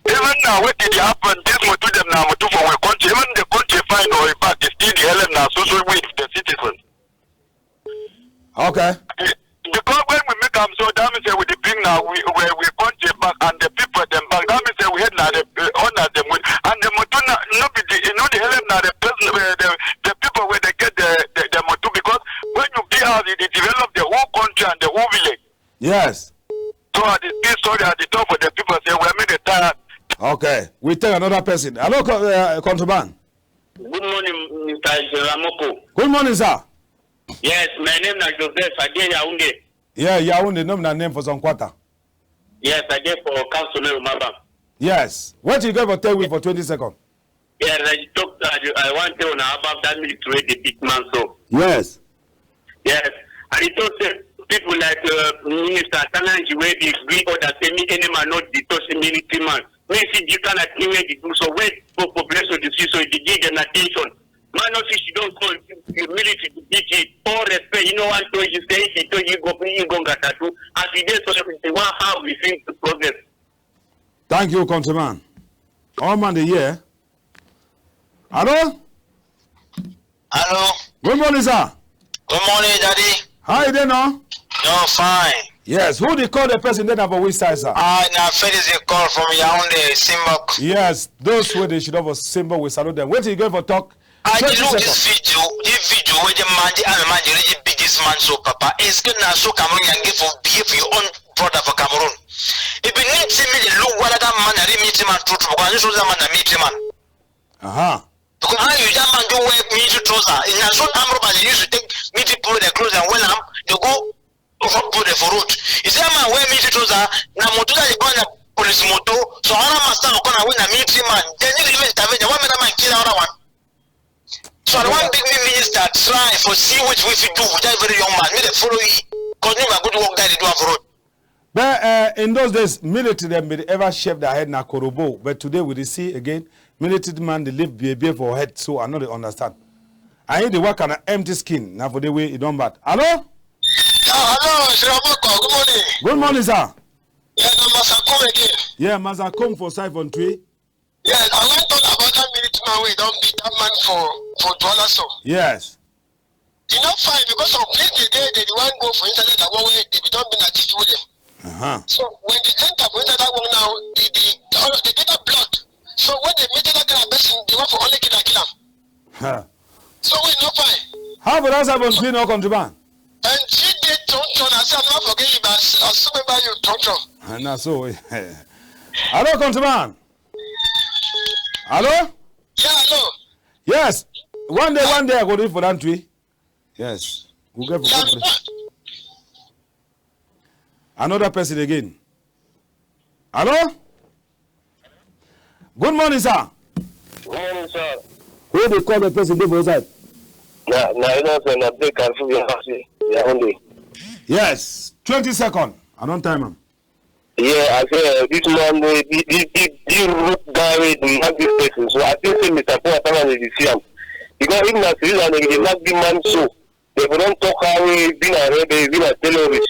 even now wetin dey happen, this motor dem na motor for we country. Even the country fine or e bad, they still dey hail am na so so we the citizens. Okay. Because when we make am so, that means say we dey bring na we, we, we country back and the people dem back. That means say we head na the, uh, owners dem we, and the motor na, no be the, e no dey help Yes. So I dey feel sorry, I dey talk for the people say, well, make dey tire. Okay, we take another person. Hello, co-, uh, countryman. Good morning, Mister Ramoko. Good morning, sir. Yes, my name na Joseph. I dey Yaoundé. Yeah, Yaoundé, no be na name for some quarter. Yes, I dey for Council Mabam. Yes. Wetin you get for tell we for twenty seconds? Yes, I talk. I, I want tell una about that military wey dey beat man so. Yes. Yes. And he talk say people like, uh, Minister Atanganji wey dey gree order say me any man no dey touch military man. Me see this kind of thing wey dey do so, wey for population dey see so, e dey give dem attention. Man no fit sidon call military to beat yi. All respect, you know, one touch you say, if you touch you go, you go ngata too. As we dey so, we say, wow, how we fit progress. Thank you, countryman. All man dey hear. Hello? Hello. Good morning, sir. Good morning, Daddy. How you dey now? No, fine. Yes, who dey call the person dey na for which side, sir? Ah, na Felix dey call from Yaoundé, Simbok. Yes, those wey dey sidon for Simbok, we salute them. Wetin you get for talk? I dey look this video, this video wey the man, the army man dey really beat this man so, papa. Est-ce que na so Cameroonian get for behave for your own brother for Cameroon? E be need say me dey look whether that man na real military man true true, because I no sure that man na military man. Uh-huh. Because how you that man do wear military trouser? Na so armed robber dey use to take military people their clothes and wear am, dey go for, put dem for road. You see that man wear military trouser, na motor that dey go na police motor. So another man stand for corner wey na military man. Dem need to even intervene. Dem wan make that man kill another one. So I wan beg me minister try for see wetin we fit do with that very young man. Make dem follow yi. Continue my good work that dey do am for road. But, uh, in those days, military dem be ever shave their head na korobo. But today we dey see again, military man dey leave bie bie for head, so I no dey understand. And he dey waka na empty skin, na for the way e don bad. Hello? Yeah, hello, Shiraboko, good morning. Good morning, sir. Yeah, na Masakom again. Yeah, Masakom for side for Ntwi. Yeah, I wan talk about that military man wey don beat that man for, for Douala so. Yes. E no fine because some place dey dey, dey wan go for inside that one wey dey be don be na thief wey dey. Uh-huh. So when dey enter for inside that one now, the, the, all, dey get that blood. So when dey meet that kind of person, dey wan for only kill am, kill am. Huh. So we no fine. How for that seven P no countryman? And she dey turn turn, I say I no forget you, but I still remember you turn turn. Ah, na so. Hello, countryman. Hello? Yeah, hello. Yes. One day, one day I go reach for that tree. Yes. We get for, yeah, go for that. Another person again. Hello? Good morning, sir. Good morning, sir. Who dey call the person dey for inside? Na, na, you know, sir, na Abdel Carrefour, you know, sir. Yeah, only. Yes. Twenty second. I don time am. Yeah, I say, uh, this man, uh, the, the, the, the rope guy wey dey knack this person. So I think say Mister Paul Atama dey see am. Because if na civilian, dem dey knack the man so, dem go don talk how he be na rebel, he be na terrorist.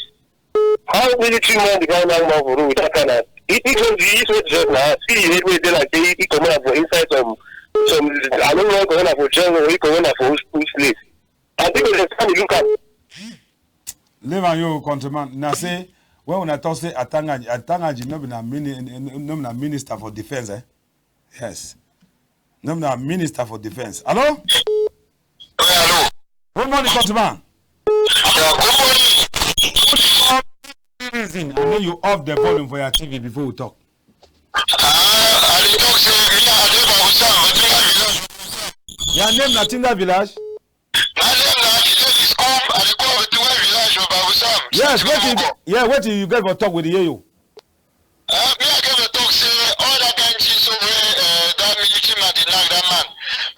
How military man dey carry knack man for road with that kind of, he, he just, he just dress na, see him head wey dey like say he, he comot am for inside some, some, I no know, he comot am for jungle, he comot am for which, which place. I think dem stand dey look am. Leave am, you countryman. Na say, when una talk say Atanganji, Atanganji no be na mini-, no be na minister for defense, eh? Yes. No be na minister for defense. Hello? Hello. Good morning, countryman. Yeah, good morning. Reason, and then you off the volume for your T V before we talk. Ah, I dey talk say me, I dey Bafoussam, Tinga village. Your name na Tinga village? My name na Fidelis Kum, I dey call for Tinga village for Bafoussam. Yes, wetin you get, yeah, wetin you get for talk, we dey hear you. Uh, me, I get for talk say all that kind thing so wey, uh, that military man dey knack that man.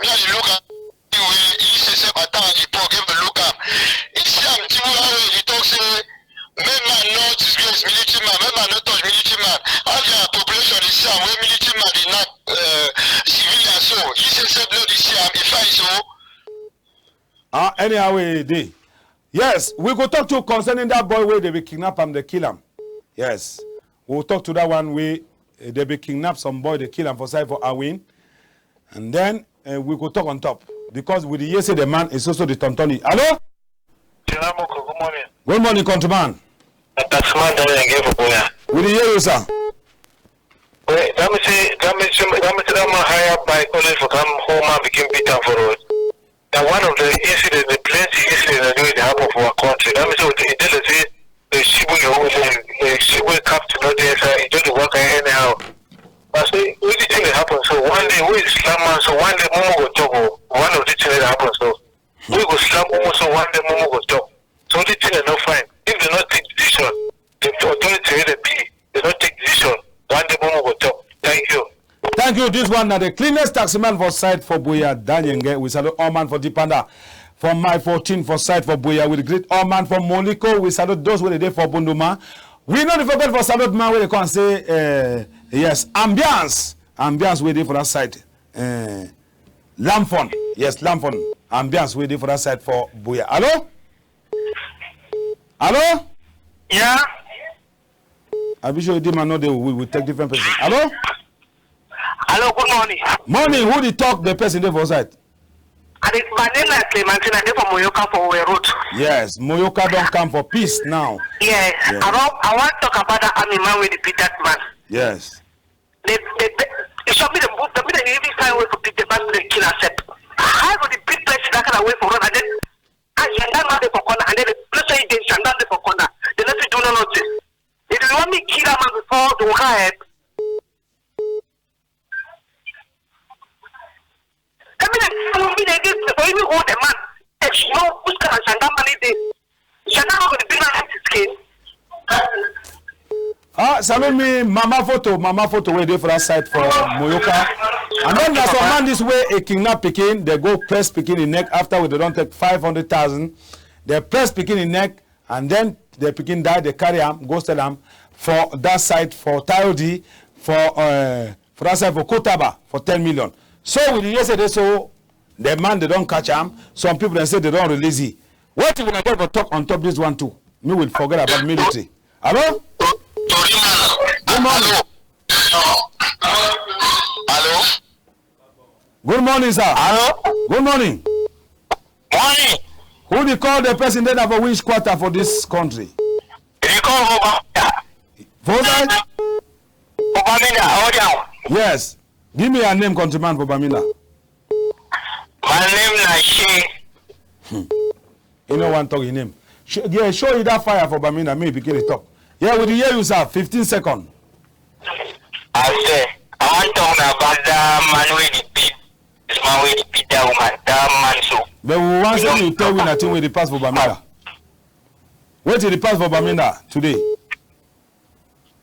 Me, I dey look at the way he say, say, Atanganji Paul, get for look am. He see am, Tinubu, how he dey talk say, make man no disgrace military man, make man no touch military man. How their population dey see am wey military man dey knack, uh, civilian so? He say, say, no dey see am, e fine so. Ah, anyhow wey e dey. Yes, we go talk to concerning that boy wey dey be kidnap am, dey kill am. Yes, we go talk to that one wey, eh, dey be kidnap some boy, dey kill am for side for Awin. And then, eh, we go talk on top because we dey hear say the man is also the tontoni. Hello? General Moko, good morning. Good morning, countryman. That man that I gave for Boya. We dey hear you, sir. Wait, that mean say, that mean say, that mean say that man hire by police for come home and begin beat am for road. That one of the incidents, the plenty incidents that dey happen for our country. That mean say, e tell us say the Shibu, you always say, I say, wey the thing dey happen so, one day, wey the slam man so, one day, mumu go chop o. One of the thing wey dey happen so, wey go slam mumu so, one day, mumu go chop. So the thing dey no fine. If dem no take decision, the authority wey dem be, dem no take decision, one day, mumu go chop. Thank you. Thank you. This one na the cleanest taxi man for side for Buea, Danyenge. We salute all man for Dipanda, for Mile fourteen for side for Buea. We greet all man for Moliko. We salute those wey dey dey for Bunduma. We no dey forget for salute man wey dey come say, eh, yes, ambiance. Ambiance wey dey for that side. Eh, Lamphun. Yes, Lamphun. Ambiance wey dey for that side for Buea. Hello? Hello? Yeah? I be sure the man no dey, we, we take different person. Hello? Hello, good morning. Morning, who dey talk, the person dey for side? I dey, my name na Clementine, I dey for Moyoka for Owerri Road. Yes, Moyoka don come for peace now. Yes, yes. I wan, I wan talk about that army man wey dey beat that man. Yes. They, they, they, e shock me, dem, dem, dem even find way to beat the man, dem kill herself. How go dey beat person that kind of way for road, and then, and gendarme dey for corner, and then the place wey e dey, gendarme dey for corner. Dem no fit do no nothing. If you want me kill that man before the waka help, I mean, like, for me, like this, for even hold the man, if you know which kind of gendarme man e dey, gendarme go dey bring am skin. Ah, salute me, Mama Photo, Mama Photo, wey dey for that side for Moyoka. And then there's some man this way, a kidnap pikin, they go press pikin in neck after wey they don take five hundred thousand. They press pikin in neck, and then the pikin die, they carry am, go sell am for that side for Tayodi, for, uh, for that side for Kotaba for ten million. So with the yesterday, so the man, they don catch am. Some people, they say they don release it. Wetin una get for talk on top this one too? Me will forget about military. Hello? Tori man. Good morning. Hello? Good morning, sir. Hello? Good morning. Morning. Who dey call, the person dey na for which quarter for this country? Dey call for Bamenda. For that? For Bamenda, hold on. Yes. Give me your name, countryman, for Bamenda. My name na Shey. Hmm. You no wan talk your name. Sh-, yeah, show you that fire for Bamenda. Me begin to talk. Yeah, we dey hear you, sir. Fifteen second. I say, I wan talk na about that man wey dey beat, this man wey dey beat that woman, that man so. But we wan say you tell we na thing wey dey pass for Bamenda. Wetin dey pass for Bamenda today?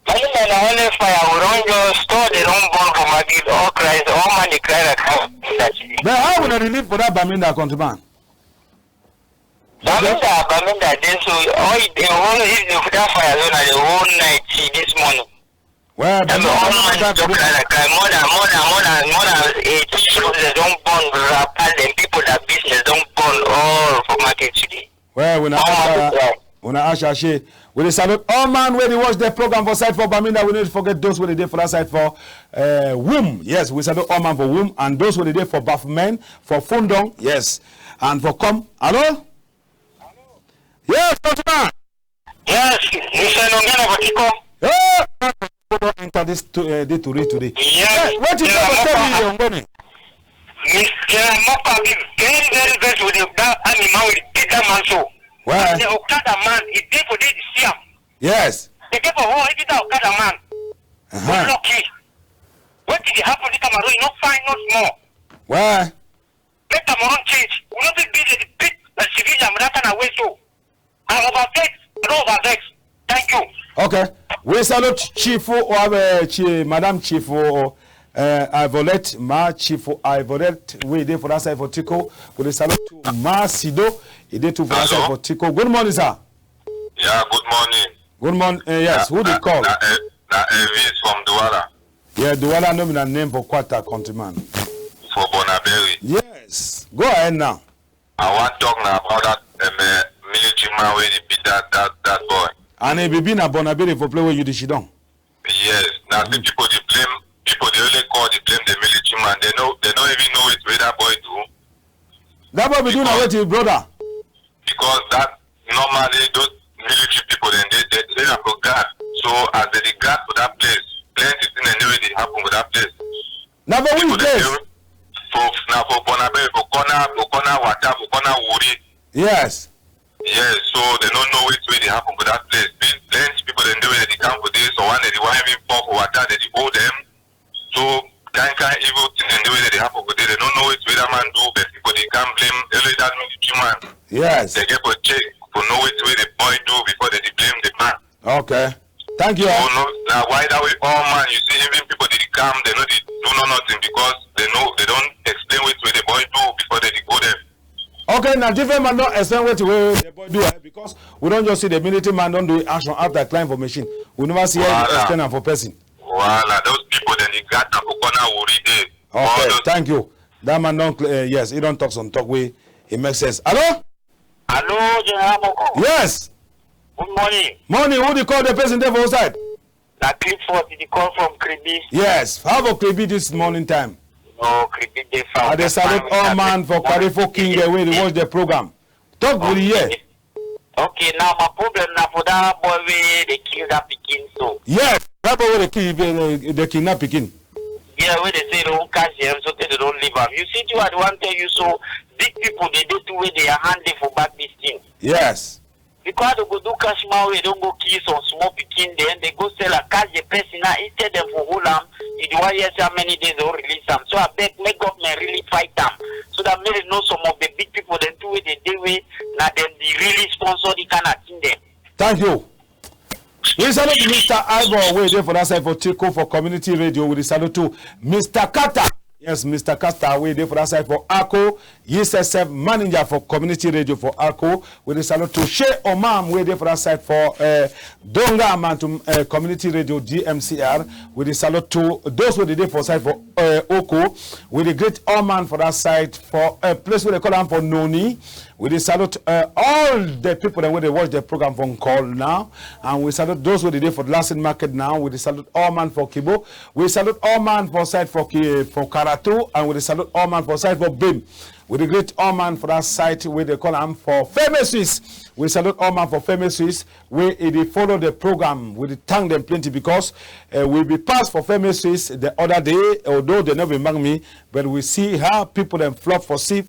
Bamenda na only fire. We don just store, they don burn for market. All cries, all man dey cry like how that today. But how una dey live for that Bamenda, countryman? Bamenda, Bamenda dey so, all the whole, if the, that fire zone na the whole night till this morning. Well, that be all man just cry like cry. More than, more than, more than, more than eighteen shops they don burn, wrapper dem, people that business don burn all for market today. Well, una ask, una ask Ashe. We dey salute all man wey dey watch the program for side for Bamenda. We no dey forget those wey dey dey for that side for, uh, Wum. Yes, we salute all man for Wum and those wey dey dey for Bafmen, for Fundong. Yes, and for come. Hello? Yes, countryman. Yes, Mister Nongana Batiko. Hey, don enter this to, uh, day to read today. Yes. Hey, wetin you go tell me, Ongone? Mister Mapa be very, very vex with the, that animal with the bigger man so. Why? The Okada man, he dey for there, the see am. Yes. They dey for home, even that Okada man. Uh-huh. Lucky. Wetin dey happen to Cameroon, you no find no small. Why? Make Cameroon change. We no fit be the big, uh, civilian with that kind of way so. I overvex. I don overvex. Thank you. Okay. We salute Chief, uh, Chi-, Madam Chief, uh, Ivolet, Ma Chief Ivolet, wey dey for that side for Tiko. We dey salute to Ma Sido, e dey too for that side for Tiko. Good morning, sir. Yeah, good morning. Good morning. Uh, yes, who dey call? Na, na, na Elvis from Douala. Yeah, Douala no be na name for quarter, countryman. For Bonaberi. Yes. Go ahead now. I wan talk na about that, um, uh, military man wey dey beat that, that, that boy. And e be, be na Bonaberi for play where you dey sidon. Yes, na the people dey blame, people dey only call dey blame the military man. They no, they no even know wetin wey that boy do. That boy be do na wetin, brother? Because that normally those military people dem dey, they, they na for guard. So as they dey guard for that place, plenty thing dem dey wey dey happen for that place. Na for which place? For, na for Bonaberi, for corner, for corner water, for corner Wuri. Yes. Yes, so they no know wetin wey dey happen for that place. Plen-, plenty people dem dey wey dey come for this, so one day they wan even fall for water, they dey hold them. Yes. Dem get for check, for know wetin wey the boy do before dem dey blame the man. Okay. Thank you. So no, na why that way all man, you see, even people dey come, dem no dey do no nothing because dem no, dem don explain wetin wey the boy do before dem dey go there. Okay, na different man don explain wetin wey the boy do, eh, because we don just see the military man don do action after climb for machine. We never see any Wahala. Explain am for person. Wahala, those people dem dey gather for corner, Wuri dey. Okay, all those thank you. That man don cl-, eh, yes, he don talk some talk wey e make sense. Hello? Hello, General Moko. Yes. Good morning. Morning, who dey call, the person dey for which side? Na Clifford, dey call from Kribi. Yes, how for Kribi this morning time? No, Kribi dey fine. I dey salute all man for Kwarefo King wey dey watch the program. Talk with the ear. Okay, now my problem na for that boy wey dey kill that pikin so. Yes, that boy wey dey kill, dey, dey kidnap pikin. Yeah, wey dem say dem wan catch dem, so tey dem don leave am. You see, too, I dey wan tell you, so big people dey dey too wey their hand dey for back this thing. Yes. Because dem go do catch man wey don go kill some small pikin, then dem go sell am, catch the person now, instead dem for hold am, e dey wan hear say how many days dem wan release am. So abeg, make government really fight am, so that make dem know some of the big people dem too wey dey dey wey na dem dey really sponsor the kind of thing dem. Thank you. We salute Mister Ivor, wey dey for that side for Tiko for community radio. We dey salute to Mister Carter. Yes, Mister Carter, wey dey for that side for Ako. He sef sef manager for community radio for Ako. We dey salute to Shey Omam, wey dey for that side for, eh, Donga Mantung, eh, community radio, D M C R. We dey salute to those wey dey dey for side for, eh, Oko. We dey greet all man for that side for a place wey dem call am for Noni. We dey salute, uh, all the people dem wey dey watch the program for Nkol now, and we salute those wey dey dey for Lassen Market now. We dey salute all man for Kibo. We salute all man for side for Ki-, for Karatu, and we dey salute all man for side for Bim. We dey greet all man for that side wey dem call am for Ferme Suisse. We salute all man for Ferme Suisse wey e dey follow the program. We dey thank dem plenty because, uh, we be pass for Ferme Suisse the other day, although dem no be mark me, but we see how people dem flop for see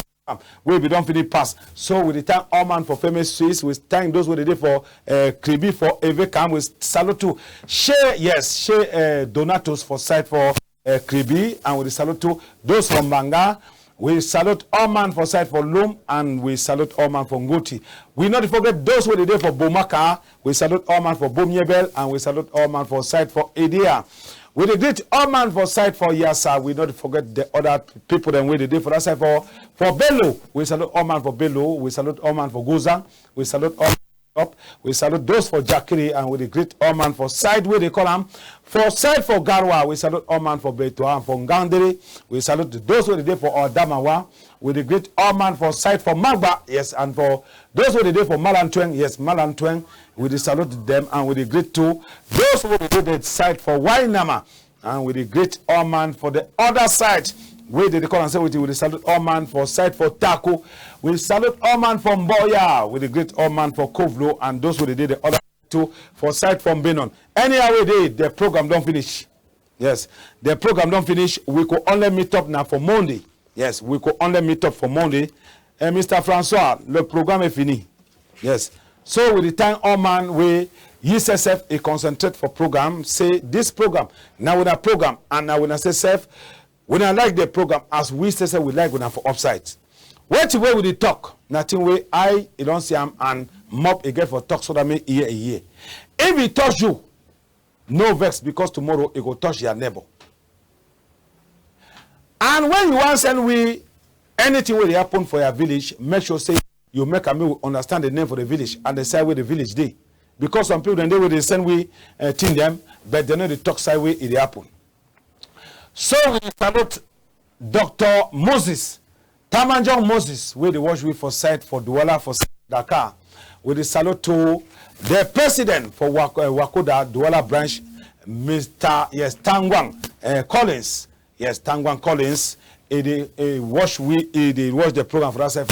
wey we don finish pass. So we dey thank all man for Ferme Suisse. We thank those wey dey dey for, eh, Kribi for Evekam. We salute to Shey, yes, Shey, eh, Donatus for side for, eh, Kribi, and we dey salute to those from Mbanga. We salute all man for side for Lum, and we salute all man for Ngoti. We no dey forget those wey dey dey for Bomaka. We salute all man for Bom Yebel, and we salute all man for side for Edea. We dey greet all man for side for Yasa. We no dey forget the other people dem wey dey dey for that side for, for Bello. We salute all man for Bello. We salute all man for Gozang. We salute all man for Top. We salute those for Jakiri, and we dey greet all man for side wey dey call am for side for Garwa. We salute all man for Beto and for Ngandere. We salute those wey dey dey for Adamawa. We dey greet all man for side for Magba, yes, and for those wey dey dey for Malantweng, yes, Malantweng, we dey salute dem and we dey greet too those wey dey dey the side for Wainama, and we dey greet all man for the other side wey dey dey call am say wetin, we dey salute all man for side for Tako, we salute all man for Mboya, we dey greet all man for Kovlo and those wey dey dey the other side too for side for Mbenon. Anyhow wey dey, the program don finish. Yes, the program don finish. We go only meet up na for Monday. Yes, we go only meet up for Monday. Eh, Mister Francois, le programme est fini. Yes. So we dey thank all man wey yi sef sef e concentrate for program. Say this program na wuna program, and na wuna sef sef wuna like the program as we sef sef we like wuna for upside. Wetin wey we dey talk na thing wey eye e don see am and mouth e get for talk so that make e hear e hear. If e touch you, no vex, because tomorrow e go touch your neighbor. And when you wan send we anything wey dey happen for your village, make sure say you make am make we understand the name for the village and the side wey the village dey. Because some people dem dey wey dey send we, eh, thing dem, but dem no dey talk side wey e dey happen. So we dey salute Doctor Moses, Tamanjong Moses, wey dey watch we for side for Douala for Dakar. We dey salute to the president for Wak-, eh, Wakoda Douala branch, Mister, yes, Tangwang, eh, Collins. Yes, Tangwang Collins. E dey, eh, watch we, e dey watch the program for that side.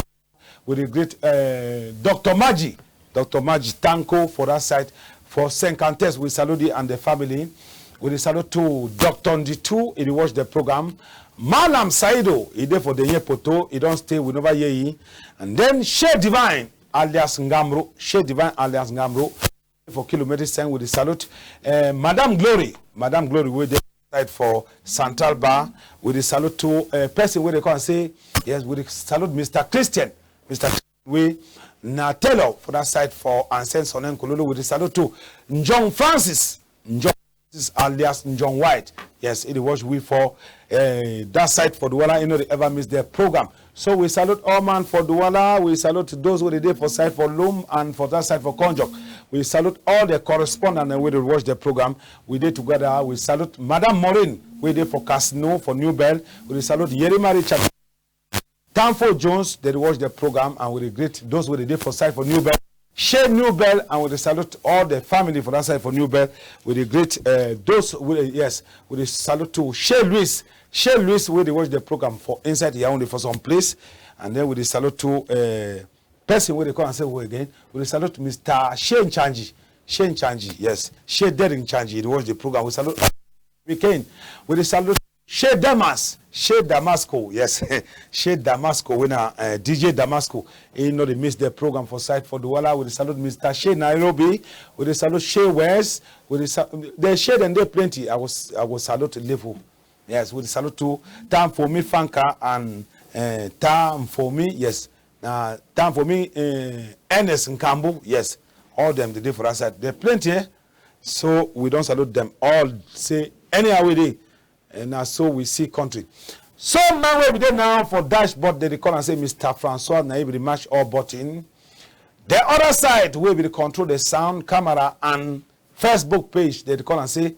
We dey greet, eh, Doctor Maji, Doctor Maji Tanko for that side. For Saint Cantes, we salute you and the family. We dey salute to Doctor Nditu, e dey watch the program. Malam Saido, e dey for the year Poto, e don stay, we never hear yi. And then Shey Divine alias Ngamro, Shey Divine alias Ngamro. For Kilometre Seng, we dey salute, eh, Madame Glory. Madame Glory, wey dey side for Central Bar. We dey salute to, eh, person wey dey call and say, yes, we dey salute Mister Christian. Mister Christian, wey Na tailor for that side for Ancien Sonnen Kololo. We dey salute to John Francis. John Francis alias John White. Yes, e dey watch we for eh, that side for Douala. E no dey ever miss the program. So we salute all man for Douala. We salute those wey dey dey for side for Lum and for that side for Konjok. We salute all the correspondent dem wey dey watch the program. We dey together. We salute Madame Maureen wey dey for Casino for New Bell. We dey salute Yerima Richard. Tanfo Jones, dey dey watch the program, and we dey greet those wey dey dey for side for New Bell. Shey New Bell, and we dey salute all the family for that side for New Bell. We dey greet eh, those wey, yes, we dey salute to Shey Louis. Shey Louis wey dey watch the program for inside Yaoundé for some place. And then we dey salute to eh, person wey dey call am say who again? We dey salute Mister Shey Nchanji. Shey Nchanji, yes. Shey Derrick Nchanji, e dey watch the program. We salute Miken. We dey salute Shey Damas. Shey Damasco, yes. Shey Damasco, wey na eh, D J Damasco. E no dey miss the program for side for Douala. We dey salute Mister Shey Nairobi. We dey salute Shey West. We dey sa- the Shey dem dey plenty. I go s- I go salute Lefu. Yes, we dey salute to Tanfomi Fanka and eh, Tanfomi, yes. Na Tanfomi eh, Ernest Nkambu, yes. All dem dey dey for that side. Dey plenty, eh? So we don salute dem all. Say anyhow we dey, and na so we see country. So man wey be dey now for dashboard, dey dey call am say Mister Francois, na e be dey match all button. The other side wey be dey control the sound, camera and Facebook page, dey dey call am say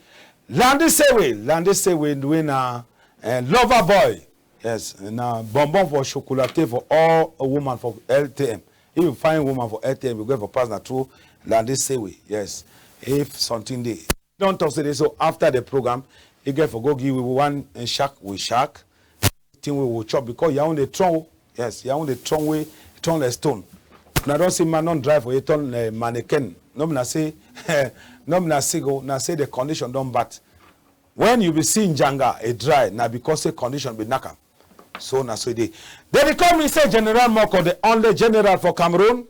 Landy Sewe, Landy Sewe wey na eh, lover boy. Yes, na bonbon for chocolate for all woman for L T M. If you find woman for L T M, you get for pass na through Landy Sewe. Yes, if something dey. Don talk say dey so after the program, e get for go give we one eh, shark, we shark. Thing we will chop because Yaoundé strong. Yes, Yaoundé strong wey strong like stone. Una don see man don dry for here turn eh, mannequin. No be na say, no be na sick o, na say the condition don bad. When you be see njanga e dry, na because say condition be knack am. So na so e dey. Dey dey call me say General Moko, the only general for Cameroon,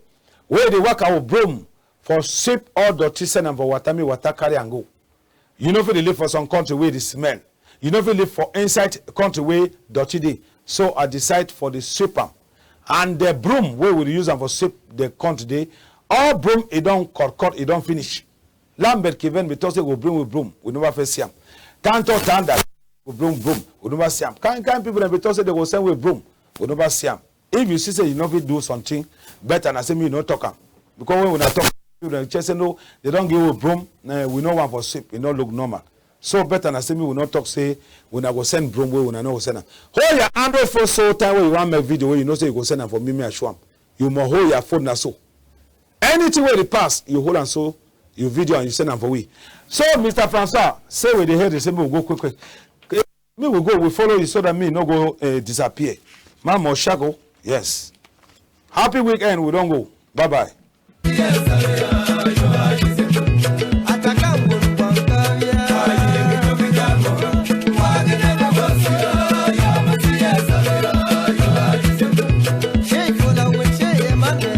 wey dey waka with broom for sweep all dirty, send am for water, make water carry am go. You no fit dey live for some country wey dey smell. You no fit live for inside country wey dirty dey. So I decide for dey sweep am. And the broom wey we dey use am for sweep the country dey, all broom e don cut cut, e don finish. Lambert Kiven be talk say we bring we broom, we never first see am. Tanto Tanda go bring broom, we never see am. Kind kind people dem be talk say dey go send we broom, we never see am. If you see say you no fit do something better, na say me you no talk am. Because when una talk, people dem check say no, dey don give we broom, eh, we no want for sweep, e no look normal. So better na say me we no talk say una go send broom wey una no go send am. Hold your Android phone so time wey you wan make video wey you know say you go send am for me, me I show am. You must hold your phone na so. Anything wey dey pass, you hold am so, you video and you send am for we. So Mister Francois, say we dey hear the same, we go quick quick. Me we go, we follow you so that me no go eh, disappear. Mama Oshago, yes. Happy weekend, we don go. Bye bye.